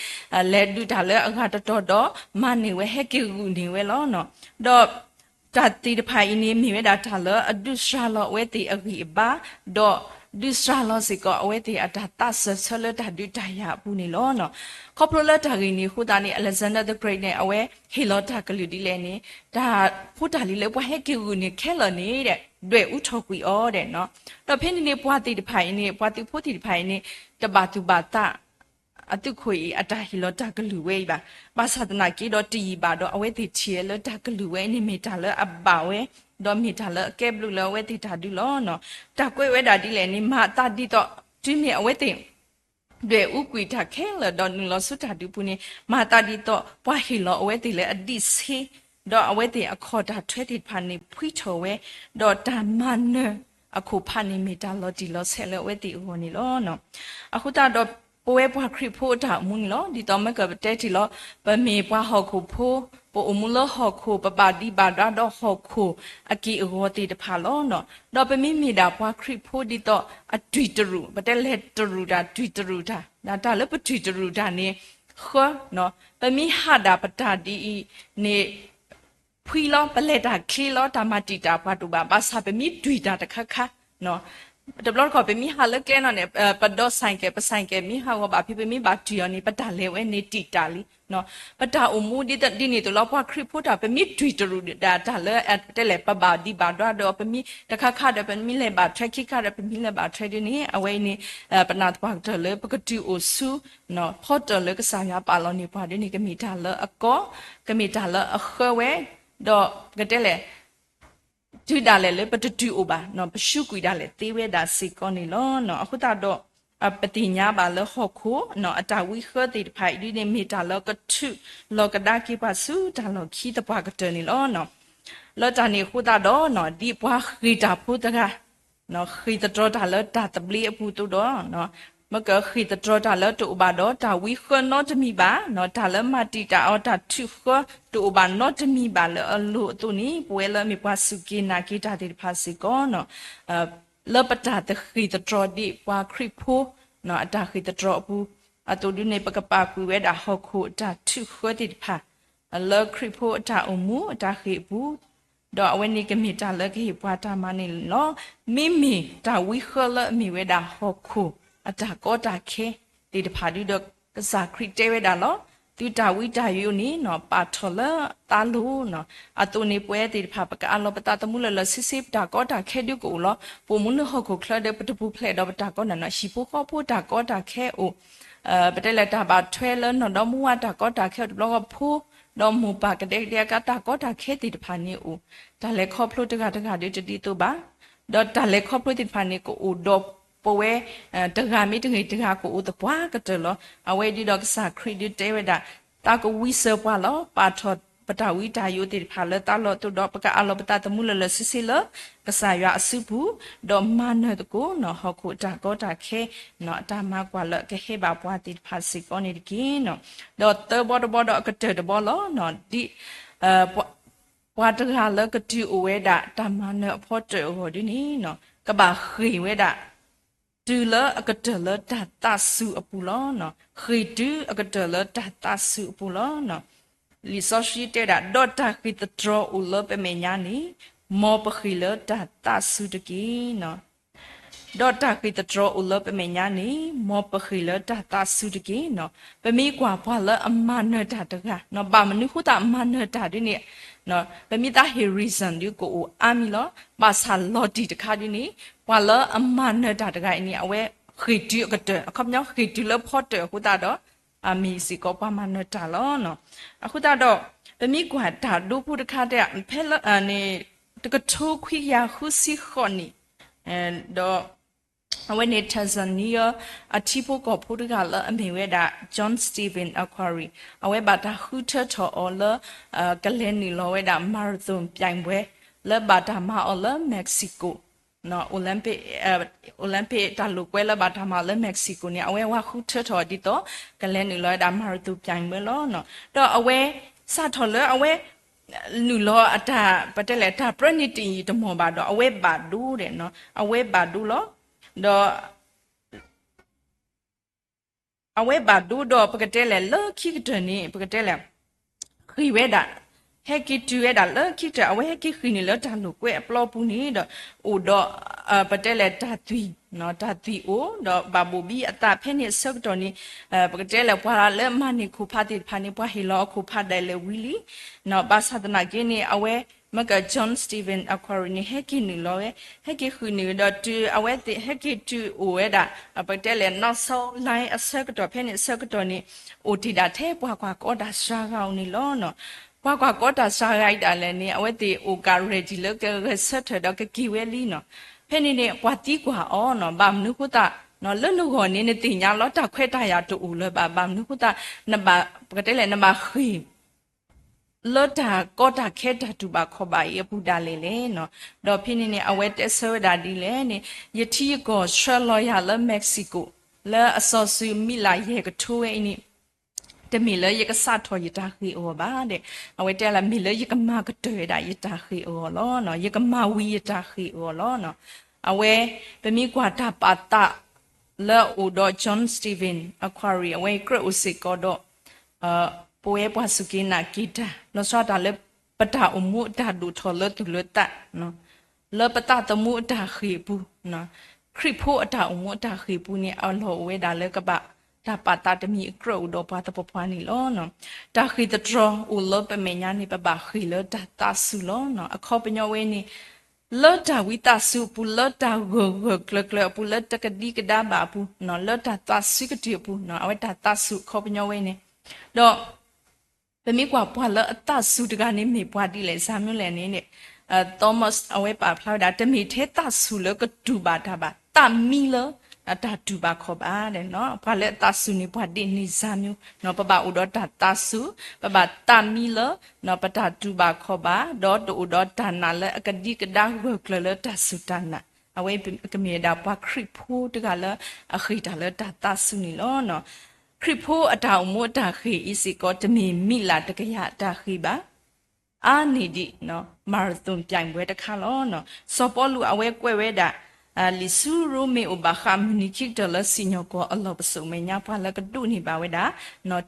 လဲၤဒုးတၢ်လၢအဂၤတတီၤဒီး မၤန့ၢ်ဝဲဟဲက့ၤဂုာ်န့ၢ်ဝဲလီၤ. ဒီး တၢ်သ့ၣ်တဖၣ်အံၤန့ၣ် မ့ၢ်ဝဲဒၣ်တၢ်လၢအဒုးစှၤလီၤအဝဲသ့ၣ်အဂံၢ်အဘါ, ဒီးဒုးစှၤလီၤစ့ၢ်ကီးအဝဲသ့ၣ်အတၢ်သးစၢၢ်ဆၢလၢတၢ်ဒုးတၢ်ယၤအပူၤန့ၣ်လီၤ. ခီဖျိလၢတၢ်ဂ့ၢ်န့ၣ်အဃိသတးန့ၣ် Alexander the Great န့ၣ် အဝဲဟ့ၣ်လီၤတၢ်ကလုၢ်ဒ်လဲၣ်န့ၣ် တၢ်ဖိတၢ်လံၤလၢပှၤဟဲက့ၤဂုာ်န့ၢ်ခဲလၢာ်န့ၣ် ဒွဲၣ်အူထီၣ်ကွံာ်အီၤဒဲး ဒီးဖဲန့ၣ်န့ၣ် ပှၤသ့ၣ်တဖၣ်အံၤန့ၣ် ပှၤသုးဖိသ့ၣ်တဖၣ်အံၤန့ၣ် တဘၣ်သူၣ်ဘၣ်သး အသုးခိၣ်အံၤအတၢ်ဟ့ၣ်လီၤတၢ်ကလုၢ်ဝဲအံၤဘၣ်. ဘၣ်ဆၣ်သနာ်က့ဒီးတယံာ်ဘၣ်ဒီး အဝဲသ့ၣ်ထံၣ်ဝဲလၢတၢ်ကလုၢ်ဝဲန့ၣ်မ့ၢ်တၢ်လၢအဘၣ်ဝဲ, ဒီးမ့ၢ်တၢ်လၢအကဲဘျုးလၢအဝဲသ့ၣ်တၢ်ဒုးလီၤ. တၢ်ကွဲးဝဲဒၣ်ဒ်လဲၣ်န့ၣ် မၤသးဒ်သိး တုၤမ့ၢ်အဝဲသ့ၣ် ဒွဲၣ်အူကွံာ်တၢ်ခဲလၢာ်ဒီးနုာ်လီၤဆူတၢ်ဒုးပူၤန့ၣ် မၤသးဒ်သိး ပှၤဟ့ၣ်လီၤအဝဲသ့ၣ်လၢအဒံးဆ့ ဒီးအဝဲသ့ၣ်အခီၣ်တၢ်ထွဲသ့ၣ်တဖၣ်န့ၣ် ဖှံထီၣ်ဝဲ, ဒီးတၢ်မၤနၢၤအခိၣ်ဖးန့ၣ် မ့ၢ်တၢ်လီၤတံၢ်လီၤဆဲးလၢအဝဲသ့ၣ်အဂီၢ်န့ၣ်လီၤ. အဃိသတးဒီး ပဝဲပှၤခရံာ်ဖိအတၢ်အိၣ်မူန့ၣ်လီၤ. ဒ်သိးမ့ၢ်ကပတဲတ့ၢ်လီၤ, ပမ့ၢ်ပှၤဟီၣ်ခိၣ်ဖိ, ပအိၣ်မူလၢဟီၣ်ခိၣ်, ပဘၣ်ဒံးဘၣ်ဒွါဒီးဟီၣ်ခိၣ်အက့ၢ်အဂီၤသ့ၣ်တဖၣ်လီၤ. ဒီးပမ့မ့ၢ်ဒၣ်ပှၤခရံာ်ဖိဒ်သိးအတွံၢ်တရူး, ပတဲလဲၤတရူးတၢ်, တွံၢ်တရူးတၢ်, တၢ်လၢပတွံၢ်တရူးတၢ်န့ၣ် ဃၢ, ပမ့ၢ်ဟးဒၣ်ပတၢ်ဒ်အံၤန့ၣ် ဖှံလီၤ, ပလဲၤတၢ်ချ့လီၤ, တၢ်မၤတံာ်တာ်ပှၤတအိၣ်ဘၣ်, ဘၣ်ဆၣ်ပမ့ၢ်တွံၢ်တၢ်တခါခါ, တဘျီတခီၣ် ပမ့ၢ်ဟးလၢကျဲနီၣ်န့ၣ်, ပဒိးစဲးကဲး, ပစဲးကဲး မ့ၢ်ဟးဂီၤဘၣ်ဖဲပမ့ၢ်ဘၣ်တွံၢ်အီၤန့ၣ် ပတၢ်လဲၤဝဲန့ၣ်တံာ်တာ်လံ. ပတၢ်အိၣ်မူဒ်န့ၣ်သိးလီၤ, ပှၤခရံာ်ဖိတၢ် ပမ့ၢ်တွံၢ်တရူးဒၣ်တၢ်လၢ တဲလဲၣ် ပဘၣ်ဒံးဘၣ်ဒွါဒီး ပမ့ၢ်တခါခါဒီး ပမ့ၢ်လဲၤဘၣ်ထွဲခံခါဒီး ပမ့ၢ်လဲၤဘၣ်ထွဲဒ်န့ၣ် အဝဲအံၤန့ၣ် ပနာ်သပှၢ်ကတၢၢ်လၢပကတုၤအိၣ်ဆူ ဖီတၢၣ်လၢကစၢ်ယွၤပာ်လီၤန့ၢ်ပှၤဒ်န့ၣ် ကမ့ၢ်တၢ်လၢအကီ, ကမ့ၢ်တၢ်လၢအဃၢဝဲ, ဒီးပကတဲလဲၣ် တုၤဒၣ်လဲာ်လၢပတတုၤအိၣ်ဘၣ်, ပရှုံးကွံာ်ဒၣ်လဲာ်သ့ဝဲဒၣ်စ့ၢ်ကီးန့ၣ်လီၤ. အဃိသတးဒီး ပသ့ၣ်ညါဘၣ်လၢဟီၣ်ခိၣ် အတၢ်ဝံဃၢသ့ၣ်တဖၣ်အံၤဒ်န့ၣ် မ့ၢ်တၢ်လၢကထုးလီၤကဒါက့ၤပှၤဆူတၢ်လီၢ်ခံသပှၢ်ကတၢၢ်န့ၣ်လီၤ. လၢတၢ်န့ၣ်အဃိသတးဒီး ဒ်ပှၤဃ့ၢ်တၢ်ဖိတဂၤ ဃ့ၢ်သတြီၤတၢ်လၢတၢ်သဘျ့အပူၤအသိးဒီး မ့ၢ်ကဃ့ၢ်သတြီၤတၢ်လၢတအိၣ်ဘၣ်ဒီးတၢ်ဝံဃၢနီတမံၤဘၣ်, တၢ်လၢမၤတံာ်တာ်အီၤ တၢ်ထုးဃၢတအိၣ်ဘၣ်နီတမံၤဘၣ်လၢအလိၤအသိးန့ၣ် ပဝဲလၢအမ့ၢ်ပှၤစူၢ်က့ၤနာ်က့ၤတၢ်သ့ၣ်တဖၣ်စ့ၢ်ကီး လၢပတၢ်တဃ့ၢ်သတြီၤဒ်ပှၤခရံာ်ဖိ အတၢ်ဃ့ၢ်သတြီၤအပူၤ အသိးဒ်န့ၣ် ပကပာ်ကွံာ်ဝဲဒၣ်ဟီၣ်ခိၣ်အတၢ်ထုးဃၢသ့ၣ်တဖၣ် လၢခရံာ်ဖိအတၢ်အိၣ်မူအတၢ်ဃ့ၢ်အပူၤ, ဒီးအဝဲန့ၣ်ကမ့ၢ်တၢ်လၢကဟ့ၣ်ပှၤတၢ်မၤန့ၣ်လီၤ. မ့မ့ၢ်တၢ်ဝံဃၢလၢအမ့ၢ်ဝဲဒၣ်ဟီၣ်ခိၣ်အတၢ်ကီတၢ်ခဲသ့ၣ်တဖၣ်ဒ်ဒီး ကစၢ်ခရံာ်တဲဝဲဒၣ်လီၤ. သုတၢ်ဝံတၢ်ယိာ်န့ၣ် ပာ်ထီၣ်လၢသးလိၤ, အသိးန့ၣ် ပဝဲသ့ၣ်တဖၣ် ပကအးလီၤပသးသမူလၢာ်လၢာ်ဆ့ဆ့ ပတၢ်ကီတၢ်ခဲဒုးကအိၣ်လီၤ. ပအိၣ်မူလၢဟီၣ်ခိၣ်ချၢဒီး ပတပူၤဖျဲးဒီးပတၢ်ကီတၢ်ခဲနီၣ်, ဟံၣ်ဖိဃီဖိတၢ်ကီတၢ်ခဲအိၣ်, ပတဲလဲၣ်တၢ်ဘၣ်ထွဲလၢနီၢ်ဒီမါဝၤတၢ်ကီတၢ်ခဲအိၣ်, တဘျီဂီၢ်ဖိဒီးမိၢ်ပၢ်ကဒဲကဒဲအကါတၢ်ကီတၢ်ခဲသ့ၣ်တဖၣ်န့ၣ်အိၣ်, တၢ်လဲၤခီဖျိတဂၤတဂၤဒီးတဒ်သိးဘၣ်, ဒီးတၢ်လဲၤခီဖျိသ့ၣ်တဖၣ်န့ၣ် ကအိၣ်ဒီးပဝဲ တဂၤမ့ၢ်တဂ့ၤတဂၤကအိၣ်သပှၢ်ကတၢၢ်လီၤ. အဝဲဒ်ဒီးကစၢ်ခရံာ်ဒုးတဲဝဲဒၣ် သးကဝံစၢၤပှၤလီၤ. ပာ်ထီၣ်ပတၢ်ဝံတၢ်ယိာ်သ့ၣ်တဖၣ်လၢသးလိၤအသိးဒီး ပကအးလီၤပသးသမူလၢာ်လၢာ်ဆ့ဆ့လၢ ကစၢ်ယွၤအစုပူၤ, ဒီးမၤနၢၤသကိးနီၣ် ဟီၣ်ခိၣ်အတၢ်ကီတၢ်ခဲ အတၢ်မၤကွၢ်လၢကဟဲဘၣ်ပှၤသ့ၣ်တဖၣ်စ့ၢ်ကီးန့ၣ်တက့ၢ်. ဒီးသၢဘီတဘီဒီးအကတၢၢ်တဘီလီၤ. ဒ် ပှၤတဂၤလၢကတုၤအိၣ်ဝဲဒၣ်တၢ်မၤနၢၤအဖီတၢၣ်အဂီၢ်ဒ်န့ၣ် ကဘၣ်ဃ့ၢ်ဝဲဒၣ် တုၤလၢအကတၢၢ်လၢတၢ်သးစူၤအပူၤလီၤ. ဃ့ၢ်တုၤအကတၢၢ်လၢတၢ်သးစူၤအပူၤလီၤ. လံာ်စီဆှံတဲဒၣ် ဒီးတၢ်ဃ့ၢ်သတြီၤအိၣ်လၢပမဲာ်ညါန့ၣ် မ်ပဃ့ၢ်လၢတၢ်သးစူၤတက့ၢ်. ဒီးတၢ်ဃ့ၢ်သတြီၤအိၣ်လၢပမဲာ်ညါန့ၣ် မ်ပဃ့ၢ်လၢတၢ်သးစူၤတက့ၢ်. ပမ့ၢ်ကွၢ်ပှၤလၢအမၤနၢၤတၢ်တဂၤ ဘၣ်မနုၤဃိသတးမၤနၢၤတၢ်ဒ်န့ၣ် ပမ့ၢ်သးဟ့ၣ် reason ဒ်ကအိၣ်အါမံၤလီၤ. ဘၣ်ဆၣ်လီၤတံၢ်တခါဒ်န့ၣ် ပှၤလၢအမၤနၢၤတၢ်တဂၤအံၤန့ၣ် အဝဲဃ့ၢ်တုၤအကတၢၢ် အခီပညီဃ့ၢ်တုၤလၢဖီတၢၣ်အဃိသတးဒီး အမ့ၢ်စ့ၢ်ကီးပှၤမၤနၢၤတၢ်လီၤ. အဃိသတးဒီး ပမ့ၢ်ကွၢ်တၢ်ဒိဖိတခါတဲ ဖဲလၢ တကထိခွံကယၤဃုဆံဃိးနံၣ် ဒီး အဝဲန့ၣ် Tanzania အထံဖိကီၢ်ဖိတဂၤလၢအမ့ၢ်ဝဲဒၣ် John Stephen Akhwari အဝဲဘၣ်တၢ်ဃုထၢထီၣ်အီၤလၢ ကလဲၤနုာ်လီၤဝဲဒၣ် marathon ပြိုင်ပွဲ လၢဘၣ်တၢ်မၤအီၤလၢ Mexico Olympic တၢ်လိာ်ကွဲလၢဘၣ်တၢ်မၤအီၤလၢ Mexico န့ၣ် အဝဲဝဲဃုထၢထီၣ်ဒ်သိး ကလဲၤနုာ်လီၤဝဲဒၣ် marathon ပြိုင်ပွဲလီၤ. ဒီးအဝဲ စးထီၣ်လၢအဝဲ နုာ်လီၤအတၢ် ပတဲလဲၣ် တၢ်ပြၢန့ၢ်တယံာ်တမီၢ်ဘၣ်ဒီး အဝဲဘၣ်ဒိဒီး အဝဲဘၣ်ဒိလီၤ. ဒီး အဝဲဘၣ်ဒိဒီး ပကတဲလဲၣ် လၢခံကတၢၢ်န့ၣ် ပကတဲလဲၣ် ဃ့ၢ်ဝဲဒၣ် ဟဲက့ၤတုၤဝဲဒၣ်လၢခံကတၢၢ် အဝဲဟဲက့ၤဃ့ၢ်နုာ်လၢတၢ်လိာ်ကွဲအပျီပူၤန့ၣ်ဒီး အိၣ်ဒီး ပတဲလဲၣ် တၢ်သွံၣ် တၢ်သွံၣ်အိၣ် ဒီးဘၣ်ဘိၣ်ဘံအသးဖဲန့ၣ်အဆၢကတီၢ်န့ၣ် ပကတဲလဲၣ် ပှၤလၢအမၤန့ၢ်ခိၣ်ဖးသ့ၣ်တဖၣ်န့ၣ် ပှၤဟ့ၣ်လီၤအခိၣ်ဖးဒၣ်လဲာ်ဝံၤလံ ဘၣ်ဆၣ်သနာ်က့န့ၣ် အဝဲ မ့ၢ်က John Stephen Akhwari န့ၣ် ဟဲက့ၤနုာ်လီၤဝဲ ဟဲက့ၤဃုာ်နုာ်ဒီးတုၤအဝဲသ့ၣ် ဟဲက့ၤတုၤအိၣ်ဝဲဒၣ် ပကတဲလဲၣ် နောက်ဆုံးလိုင်း အဆၢကတီၢ်ဖဲန့ၣ်အဆၢကတီၢ်န့ၣ် အိၣ်တ့ၢ်ဒၣ်ထဲပှၤကွၢ်ကီတၢ်စှၤဂၤအအိၣ်န့ၣ်လီၤ. ပှၤကွၢ်ကီတၢ်စှၤဂၤအံၤဒၣ်လဲာ်န့ၣ် အဝဲသ့ၣ်အိၣ်က ready လၢကဂဲၤဆၢထၢၣ်ဒီးကက့ၤဝဲလံနီၤ. ဖဲန့ၣ်န့ၣ် ပှၤသံကွၢ်အီၤနီၤ ဘၣ်မနုၤဃိသတး လၢနဂီၢ်န့ၣ် နသ့ၣ်ညါလီၤ တၢ်ခွဲးတၢ်ယာ်တအိၣ်လၢၤဘၣ် ဘၣ်မနုၤဃိသတး နဘၣ် ပကတဲလဲၣ် နဘၣ်ဃ့ၢ် လၢတၢ်ကီတၢ်ခဲတၢ်တူၢ်ဘၣ်ခီၣ်ဘၣ်အံၤအပူၤဒၣ်လဲာ်လဲၣ်. ဒီးဖဲန့ၣ်န့ၣ် အဝဲတဲဆၢဝဲဒၣ်ဒ်လဲၣ်န့ၣ်, ယထံယကီၢ်ဆှၢလီၤယၤလၢ Mexico လၢအစီၤစုၤမံလးယဲၢ်ကထိဝဲအံၤန့ၣ် တမ့ၢ်လၢယကစးထီၣ်ယတၢ်ဃ့ၢ်အဂီၢ်ဘၣ်ဒဲး, အဝဲတဲလၢ မ့ၢ်လၢယကမၤကတၢၢ်ဝဲဒၣ်ယတၢ်ဃ့ၢ်အဂီၢ်လီၤ. ယကမၤဝံၤယတၢ်ဃ့ၢ်အဂီၢ်လီၤ. အဝဲ ပမ့ၢ်ကွၢ်တၢ်ပာ်သးလၢအအိၣ်ဒီး John Stephen Aquari အဝဲကြၢးအိၣ်စ့ၢ်ကီးဒီး ပဝဲပှၤစူၢ်က့ၤနာ်က့ၤတၢ် လီၤဆီဒၣ်တၢ်လၢ ပတၢ်အိၣ်မူအတၢ်ဒိၣ်ထီၣ်လၢသူၣ်လၢသး လၢပသးသမူအတၢ်ဃ့ၢ်အပူၤ, ခရံာ်ဖိအတၢ်အိၣ်မူအတၢ်ဃ့ၢ်အပူၤန့ၣ် အလီၢ်အိၣ်ဝဲဒၣ်လၢကဘၣ်တၢ်ပာ်သးတမံၤအကြၢးအိၣ်ဒီးပှၤသပှၢ်ပှၢ်န့ၣ်လီၤ. တၢ်ဃ့ၢ်သတြီၤအိၣ်လၢပမဲာ်ညါန့ၣ် ပဘၣ်ဃ့ၢ်လၢတၢ်သးစူၤလီၤ. အခီပညီဝဲန့ၣ် လၢတၢ်ဝံသးစူၤအပူၤ လၢတၢ်ဂၢၢ်ဂၢၢ်ကျၢၤကျၢၤအပူၤ လၢတကဒံကဒါဘၣ်အပူၤ လၢတၢ်သးဆၢကတၢၢ်အပူၤ အဝဲတၢ်သးစူၤအခီပညီဝဲန့ၣ်, ဒီး ပမ့ၢ်ကွၢ်ပှၤလၢအသးစူၤတဂၤန့ၣ် မ့ၢ်ပှၤဒ်လဲၣ်စၢ်မနုၤလဲၣ်န့ၣ် Thomas အဝဲပာ်ဖျါဝဲဒၣ် တမ့ၢ်ထဲသးစူၤလၢကတူၢ်ဘၣ်တၢ်ဘၣ်, သးမံလၢတၢ်တူၢ်ဘၣ်ခီၣ်ဘၣ်. ပှၤလၢအသးစူၤန့ၣ် ပှၤဒ်န့ၣ်စၢ်မနုၤ, ပဘၣ်အိၣ်ဒီးတၢ်သးစူၤ, ပဘၣ်သးမံလၢ ပတၢ်တူၢ်ဘၣ်ခီၣ်ဘၣ်, ဒီးတအိၣ်ဒီးတၢ်နာ်လၢအကဒံကဒါဂၢၢ်ကျၢၤလၢတၢ်စူၢ်တၢ်နာ်, အဝဲကမ့ၢ်ဝဲဒၣ်ပှၤခရံာ်ဖိတဂၤလၢအဃ့ၢ်တၢ်လၢတၢ်သးစူၤန့ၣ်လီၤ. ခရံာ်ဖိအတၢ်အိၣ်မူအတၢ်ဃ့ၢ်အံၤစ့ၢ်ကီး တမ့ၢ်မံးလၢ်တကယၤတၢ်ဃ့ၢ်ဘၣ်, အါန့ၢ်ဒံး marathon ပြိုင်ပွဲတခါလီၤ. စီၤပီလူးအဝဲကွဲးဝဲဒၣ် လံာ်ဆူရိမ့ၤအိၣ်ဘၣ်ဃးမုၢ်နံၤခံကတၢၢ်လၢစံၣ်ညီၣ်ကွီၢ်အလီၢ်ပစိာ်မဲာ်ညါ ပှၤလၢကဒိးန့ၢ်ဘၣ်ဝဲဒၣ်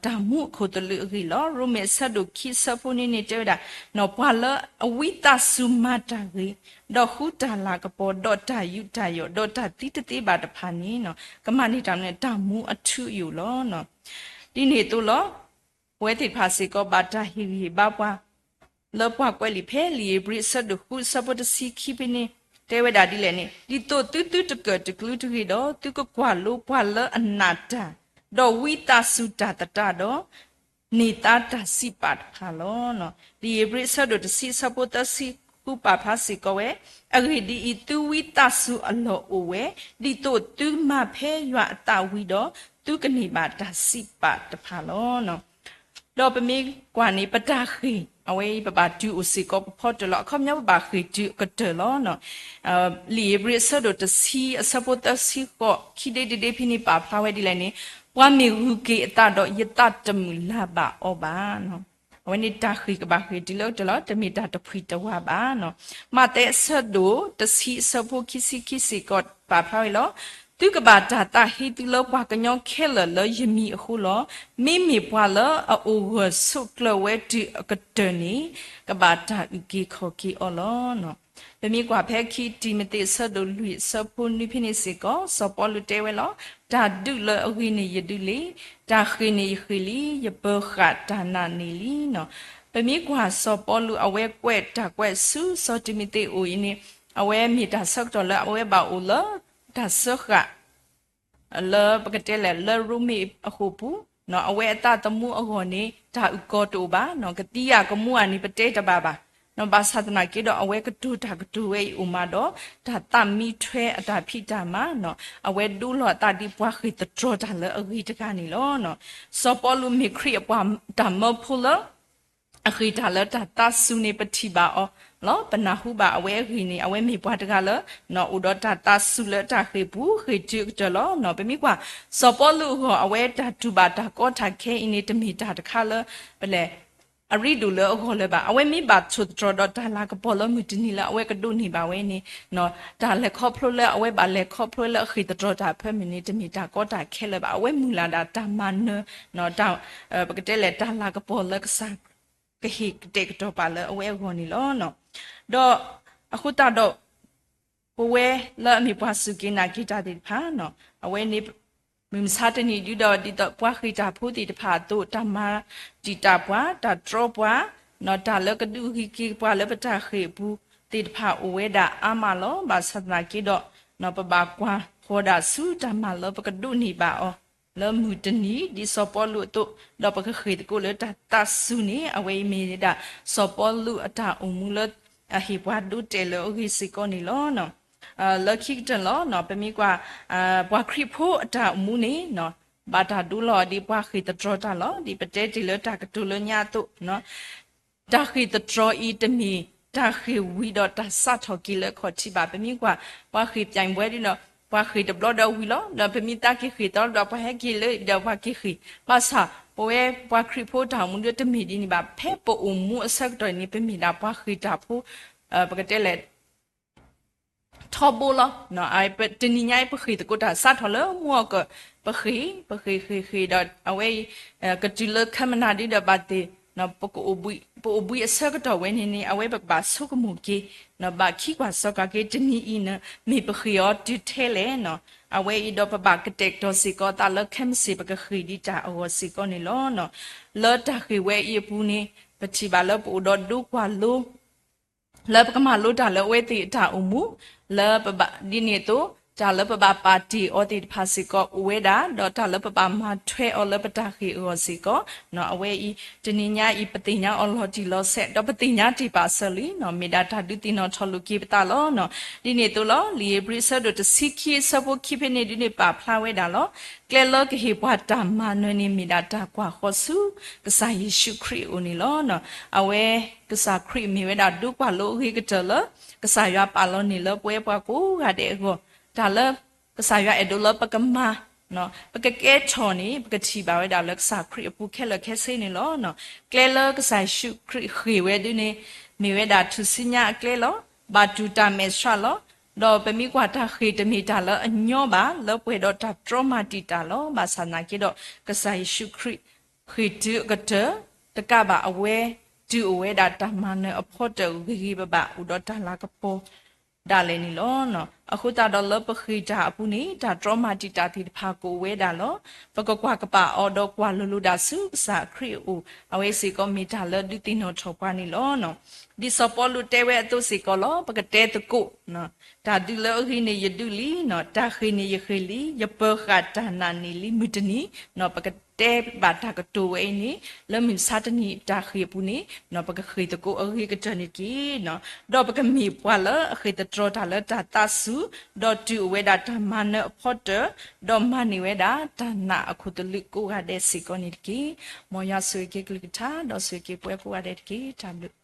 တၢ်မူအခိၣ်သလုးအဂ့ၢ်လီၤ. ရိမ့ၤအဆၢဒိၣ်ခံအဆၢဖိန့ၣ်န့ၣ်တဲဝဲဒၣ် ပှၤလၢအဝံသးစူၤမၤတၢ်ဂ့ၤ, ဒီးဃုတၢ်လၤကပီၤ, ဒီးတၢ်ယူးတၢ်ယီၣ်, ဒီးတၢ်သံတသ့ဘၣ်တဖၣ်န့ၣ် ကမၤန့ၢ်တၢ်မနုၤ တၢ်မူအထူအယိာ်လီၤ. ဒ်န့ၣ်အသိးလီၤ. ပဝဲသ့ၣ်တဖၣ်စ့ၢ်ကီး ဘၣ်တၢ်ဟ့ၣ်ဂံၢ်ဟ့ၣ်ဘါပှၤ လၢပှၤကွဲးလံာ်ဖဲ လံာ်ဧ့ၤဘြံၤအဆၢဒိၣ်ဃုအဆၢဖိတဆံခံဖဲန့ၣ် တဲဝဲဒၣ်ဒ်လဲၣ်န့ၣ်, ဒ်သိးသုသုတကၢၢ်တကျုတဂ့ၤဒီး သုကကွၢ်လိပှၤလၢအနာ်တၢ်, ဒီးဝံသးစူၤတၢ်သတးဒီး န့ၢ်သါတၢ်စံးပာ်တဖၣ်လီၤ. လံာ်ဧ့ၤဘြံၤအဆၢဒိၣ်တဆံအဆၢဖိသၢဆံဃုပာ်ဖျါစ့ၢ်ကီးဝဲ, အဂ့ၢ်ဒ်အံၤ, သုဝံသးစူၤအလီၢ်အိၣ်ဝဲ, ဒ်သိးသုမၤဖဲယွၤအသးဝံၤဒီး သုကန့ၢ်ဘၣ်တၢ်စံးပာ်တဖၣ်လီၤ. ဒီးပမ့ၢ်ကွၢ်န့ၣ် ပတၢ်ဃ့ၢ် အဝဲအံၤပဘၣ်တုၤအိၣ်စ့ၢ်ကီးပဖီတၢၣ်လီၤ. အခီပညီပဘၣ်ဃ့ၢ်တုၤအကတၢၢ်လီၤ. လံာ်ဧ့ၤဘြံၤအဆၢဒိၣ်တဆံအဆၢဖိသၢဆံဃိး ခံဒ့တဒ့ဖဲန့ၣ်ပာ်ဖျါဝဲဒ်လဲၣ်န့ၣ်, ပှၤမ့ၢ်ဂုၤက့ၤအသးဒီး ယသးတမုာ်လၤဘၣ်အီၤဘၣ်. အဝဲန့ၣ်တၢ်ဃ့ၢ်ကဘၣ်ဃ့ၢ်တုၤလၢကတၢၢ်လီၤ. တမ့ၢ်တၢ်တဖှံတဝါဘၣ်. မးသဲအဆၢဒိၣ်တဆံအဆၢဖိခံဆံခံစ့ၢ်ကီးပာ်ဖျါဝဲလီၤ. သုကဘၣ်တၢ်သးဟ့သုလၢပှၤကညီခဲလၢာ်လၢယမံၤအဃိလီၤ. မ့မ့ၢ်ပှၤလၢအအိၣ်ဂၢၢ်ဆိးကျၢၤဝဲတုၤအကတၢၢ်န့ၣ် ကဘၣ်တၢ်အုၣ်က့ၤခီၣ်က့ၤအီၤလီၤ. ပမ့ၢ်ကွၢ်ဖဲခံတံၤမသ့းအဆၢဒိၣ်လွံၢ်အဆၢဖိနွံဖဲန့ၣ်စ့ၢ်ကီး စီၤပီလူးတဲဝဲလီၤ. တၢ်ဒုးလၢအဂ့ၤန့ၣ်ယဒုးလံ, တၢ်ဃ့ၢ်န့ၣ်ယဃ့ၢ်လံ, ယပၢၤဃာ်တၢ်နာ်န့ၣ်လံ. ပမ့ၢ်ကွၢ်စီၤပီလူးအဝဲကွဲးတၢ်ကွဲးဆူစီၤတံၤမသ့းအအိၣ်အံၤန့ၣ် အဝဲမ့ၢ်တၢ်ဆၢကတီၢ်လၢအဝဲဘၣ်အိၣ်လၢ တၢ်စၢဃာ် လၢပကတဲလဲၣ် လၢရိမ့ၤအဃိာ်ပူၤ, အဝဲအသးသမူအဂီၢ်န့ၣ် တၢ်အုၣ်ကီၤတအိၣ်ဘၣ်, ကသံၣ်ယၢ်ကမူၣ်ဧါန့ၣ် ပတဲတဘၣ်ဘၣ်, ဘၣ်ဆၣ်သနာ်က့ဒီး အဝဲကတိၤတၢ်ကတိၤဝဲအံၤအိၣ်မးဒီး တၢ်သးမံထွဲအတၢ်ဖံးတၢ်မၤ, အဝဲဒိလီၤအသးဒ်ပှၤဃ့ၢ်သတြီၤတၢ်လၢအဂ့ၤတဂၤန့ၣ်လီၤ. စီၤပီလူးမ့ၢ်ခရံာ်အပှၤတၢ်မၢဖိလၢ အဃ့ၢ်တၢ်လၢတၢ်သးစူၤန့ၣ် ပထံၣ်ဘၣ်အီၤလီၤ. ပနၢ်ဟူဘၣ်အဝဲအဂ့ၢ်န့ၣ် အဝဲမ့ၢ်ပှၤတဂၤလၢ အိၣ်ဒီးတၢ်သးစူၤလၢတၢ်ဃ့ၢ်ပူၤ ဃ့ၢ်တုၤအကတၢၢ်လီၤ. ပမ့ၢ်ကွၢ် စီၤပီလူးအဂီၢ် အဝဲတၢ်တူၢ်ဘၣ်တၢ်ကီတၢ်ခဲအံၤန့ၣ် တမ့ၢ်တၢ်တခါလၢ ပလဲၣ် အရ့ဒိၣ်လၢအဂီၢ်လၢၤဘၣ်. အဝဲမ့ၢ်ဘၣ်ထိၣ်သတြီၤဒီးတၢ်လၤကပီၤလၢမုၢ်တနံၤလၢအဝဲကဒိးန့ၢ်ဘၣ်ဝဲန့ၣ် တၢ်လဲၤခီဖျိလၢအဝဲဘၣ်လဲၤခီဖျိလၢအဃ့ၢ်သတြီၤတၢ်အဖၢမုၢ်န့ၣ် တမ့ၢ်တၢ်ကီတၢ်ခဲလၢၤဘၣ်. အဝဲမုၢ်လၢ်ဒၣ်တၢ်မၤနၢၤ တၢ် ပကတဲလဲၣ် တၢ်လၤကပီၤလၢကစၢ် ကဟ့ၣ်ကတဲာ်ကတီၤပာ်လၢအဝဲအဂီၢ်န့ၣ်လီၤ. ဒီးအဃိသတးဒီး ပဝဲလၢအမ့ၢ်ပှၤစူၢ်က့ၤနာ်က့ၤတၢ်သ့ၣ်တဖၣ် အဝဲန့ၣ် မုၢ်မဆါတနံၤဒုဒီး ဒ်သိးပှၤဃ့ၢ်တၢ်ဖိသ့ၣ်တဖၣ်အသိး တၢ်မၤတံာ်တာ်ပှၤ တၢ်တြီပှၤ တၢ်လၢကဒုးဂံၢ်က့ၤပှၤလၢပတၢ်ဃ့ၢ်အပူၤသ့ၣ်တဖၣ်အိၣ်ဝဲဒၣ်အါမးလီၤ. ဘၣ်ဆၣ်သနာ်က့ဒီး ပဘၣ်ကွၢ်ဃီၤဒၣ်ဆူတၢ်မၤလၢပကဒိးန့ၢ်ဘၣ်အီၤ လၢမုၢ်တနံၤ ဒ်စီၤပီလူးအသိး ဒီးပကဃ့ၢ်သကိးလၢတၢ်သးစူၤန့ၣ် အဝဲအံၤမ့ၢ်ဒၣ် စီၤပီလူးအတၢ်အိၣ်မူလၢ အဟ့ၣ်ပှၤဒိတဲာ်လၢအဂ့ၢ်စ့ၢ်ကီးန့ၣ်လီၤ. လၢခံကတၢၢ်လီၤ ပမ့ၢ်ကွၢ် ပှၤခရံာ်ဖိအတၢ်အိၣ်မူန့ၣ် ဘၣ်တၢ်ဒိလီၤဒ်ပှၤဃ့ၢ်သတြီၤတၢ်လီၤ. ဒ်ပတဲတ့ၢ်လၢတၢ်ကတိၤလၢညါအသိး တၢ်ဃ့ၢ်သတြီၤအံၤတမ့ၢ်တၢ်ဃ့ၢ်ဝံၤဒီးတၢ်စးထီၣ်က့ၤလၢအခီၣ်ထံးဘၣ်. ပမ့ၢ်ကွၢ် ပှၤဃ့ၢ်ပြိုင်ပွဲဒ်ဒီး ပှၤဃ့ၢ်တဘျီဒီးဝံၤလီၤ. ဒီးပမ့ၢ်သးက့ၤဃ့ၢ်သီဒီး ပှၤဟဲက့ၤလၢဒီးပှၤက့ၤဃ့ၢ်. ဘၣ်ဆၣ် ပဝဲပှၤခရံာ်ဖိတၢ်အိၣ်မူဒီးတမ့ၢ်ဒ်န့ၣ်ဘၣ်. ဖဲပအိၣ်မူအဆၢကတီၢ်န့ၣ် ပမ့ၢ်ဒၣ်ပှၤဃ့ၢ်တၢ်ဖိ ပကတဲလဲၣ် ထီဘိလီၤ. တနံၤညါအံၤ ပဃ့ၢ်သကိးတၢ်စးထီၣ်လၢမူအီၣ်ကၢၢ်, ပဃ့ၢ် ပဃ့ၢ် ဃ့ၢ် ဃ့ၢ်ဒီး အဝဲအံၤ ကတုၤလၢခဲမနၤဒ်ဒီးဘၣ်သ့ၣ် ပအိၣ်ဘှံးအဆၢကတီၢ်ဝဲန့ၣ်န့ၣ် အဝဲပကဘၣ်ဆိကမိၣ်က့ၤ ဘၣ်ခံကွၢ်စီၤကၤက့ၤ တနံၤအံၤန့ၣ် မ့ၢ်ပဃ့ၢ်အီၤတုၤထဲလဲၣ်. အဝဲအံၤဒီးပဘၣ်ကတဲာ်ကတီၤစ့ၢ်ကီး သးလၢခဲမုၢ်ဆ့ၣ် ပကဃ့ၢ်ဒံးတၢ်အဂီၢ်စ့ၢ်ကီးန့ၣ်လီၤ. လၢတၢ်ဃ့ၢ်ဝဲအံၤအပူၤန့ၣ် ပထံၣ်ဘၣ်လၢပအိၣ်ဒီးဒိကွၢ်လိ လၢပကမၤလိတၢ်လၢအဝဲသ့ၣ်အတၢ်အိၣ်မူ, လၢပဘၣ် ဒ်န့ၣ်အသိး တၢ်လၢပဘၣ်ပာ်တ့ၢ်အီၤသ့ၣ်တဖၣ်စ့ၢ်ကီးအိၣ်ဝဲဒၣ်, ဒီးတၢ်လၢပဘၣ်မၤထွဲအီၤလၢပတၢ်ဃ့ၢ်အဂီၢ်စ့ၢ်ကီး. အဝဲအံၤ တနံၤညါအံၤ ပသ့ၣ်ညါအီၤလီၤတံၢ်လီၤဆဲး ဒီးပသ့ၣ်ညါတ့ၢ်ပာ်အဆၢလံ, မ့ၢ်ဒၣ်တၢ်ဒုးသ့ၣ်နီၣ်ထီၣ်လိာ်က့ၤပသးလီၤ. ဒ်န့ၣ်အသိးလီၤ. လံာ်ဧ့ၤဘြံၤအဆၢဒိၣ်တဆံခံအဆၢဖိခံဖဲန့ၣ်ဒ်န့ၣ် ပာ်ဖျါဝဲဒၣ်လီၤ. ကျဲလၢကဟ့ၣ်ပှၤတၢ်မၤနၢၤန့ၣ် မ့ၢ်ဒၣ်တၢ်ကွၢ်ဃီၤဆူ ကစၢ်ယ့ၣ်ၡူးခရံာ်အအိၣ်န့ၣ်လီၤ. အဝဲ ကစၢ်ခရံာ်မ့ၢ်ဝဲဒၣ်ဒိကွၢ်လိအဂ့ၤကတၢၢ်လၢ ကစၢ်ယွၤပာ်လီၤန့ၢ်လၢပဝဲပှၤကိးဂၤဒဲးအဂီၢ်, တၢ်လၢ ကစၢ်ယွၤအဲၣ်ဒိးလၢပကမၤ ပကကဲထီၣ်န့ၣ် ပကထံၣ်ဘၣ်ဝဲဒၣ်လၢကစၢ်ခရံာ်အပူၤခဲလၢာ်ခဲဆ့န့ၣ်လီၤ. ကျဲလၢကစၢ်ယ့ၣ်ၡူးခရံာ်ဃ့ၢ်ဝဲဒ်န့ၣ် မ့ၢ်ဝဲဒၣ်ထူၣ်စုညါအကျဲလီၤ. ဘၣ်တူၢ်တၢ်မဲာ်ဆှးလီၤ. ဒီးပမ့ၢ်ကွၢ်တၢ်ဃ့ၢ်တမ့ၢ်တၢ်လၢအညီဘၣ် လၢပှဲၤဒီးတၢ်တြီမၤတံာ်တာ်လီၤ. ဘၣ်ဆၣ်သနာ်က့ဒီး ကစၢ်ယ့ၣ်ၡူးခရံာ်ဃ့ၢ်တုၤအကတၢၢ် တကးဘၣ်အဝဲ တုၤအိၣ်ဝဲဒၣ်တၢ်မၤနၢၤအဖီတၢၣ်ဂ့ၤဂ့ၤဘၣ်ဘၣ် အိၣ်ဒီးတၢ်လၤကပီၤ ဒၣ်လဲာ်န့ၣ်လီၤ. အဃိသတးဒီးလၢပဃ့ၢ်တၢ်အပူၤန့ၣ် တၢ်တြီမၤတံာ်တာ်သ့ၣ်တဖၣ်ကအိၣ်ဝဲဒၣ်လီၤ. ပကကွၢ်ကပာ်အီၤဒီးကွၢ်လိၤလိၤဒၣ်ဆူကစၢ်ခရံာ်အအိၣ် အဝဲစ့ၢ်ကီးမ့ၢ်တၢ်လၢဒုးသ့ၣ်နီၣ်ထီၣ်ပှၤန့ၣ်လီၤ. ဒ်စီၤပီလူးတဲဝဲအသိးစ့ၢ်ကီးလီၤ. ပကတဲသကိး တၢ်ဒုးလၢအဂ့ၤန့ၣ်ယဒုးလံ, တၢ်ဃ့ၢ်န့ၣ်ယဃ့ၢ်လံ, ယပၢၤဃာ်တၢ်နာ်န့ၣ်လံမုၢ်တနံၤ, ပကတဲဘၣ်တၢ်ကတိၤဝဲအံၤန့ၣ် လၢမုၢ်မဆါတနံၤတၢ်ဃ့ၢ်အပူၤန့ၣ် ပကဃ့ၢ်သကိးအဂ့ၤကတၢၢ်န့ၣ်တက့ၢ်. ဒီးပကမ့ၢ်ပှၤလၢအဃ့ၢ်သတြီၤတၢ်လၢတၢ်သးစူၤ, ဒီးတုၤအိၣ်ဝဲဒၣ်တၢ်မၤနၢၤအဖီတၢၣ်, ဒီးမၤန့ၢ်ဝဲဒၣ်တၢ်နာ်အခိၣ်သလုးကိးဂၤဒဲးစ့ၢ်ကီးန့ၣ်တက့ၢ်. မ်ယွၤဆိၣ်ဂ့ၤက့ၤကလုၢ်ကထါ ဒီးဆိၣ်ဂ့ၤက့ၤပဝဲကိးဂၤဒဲးတက့ၢ်. တၢ်ဘျုး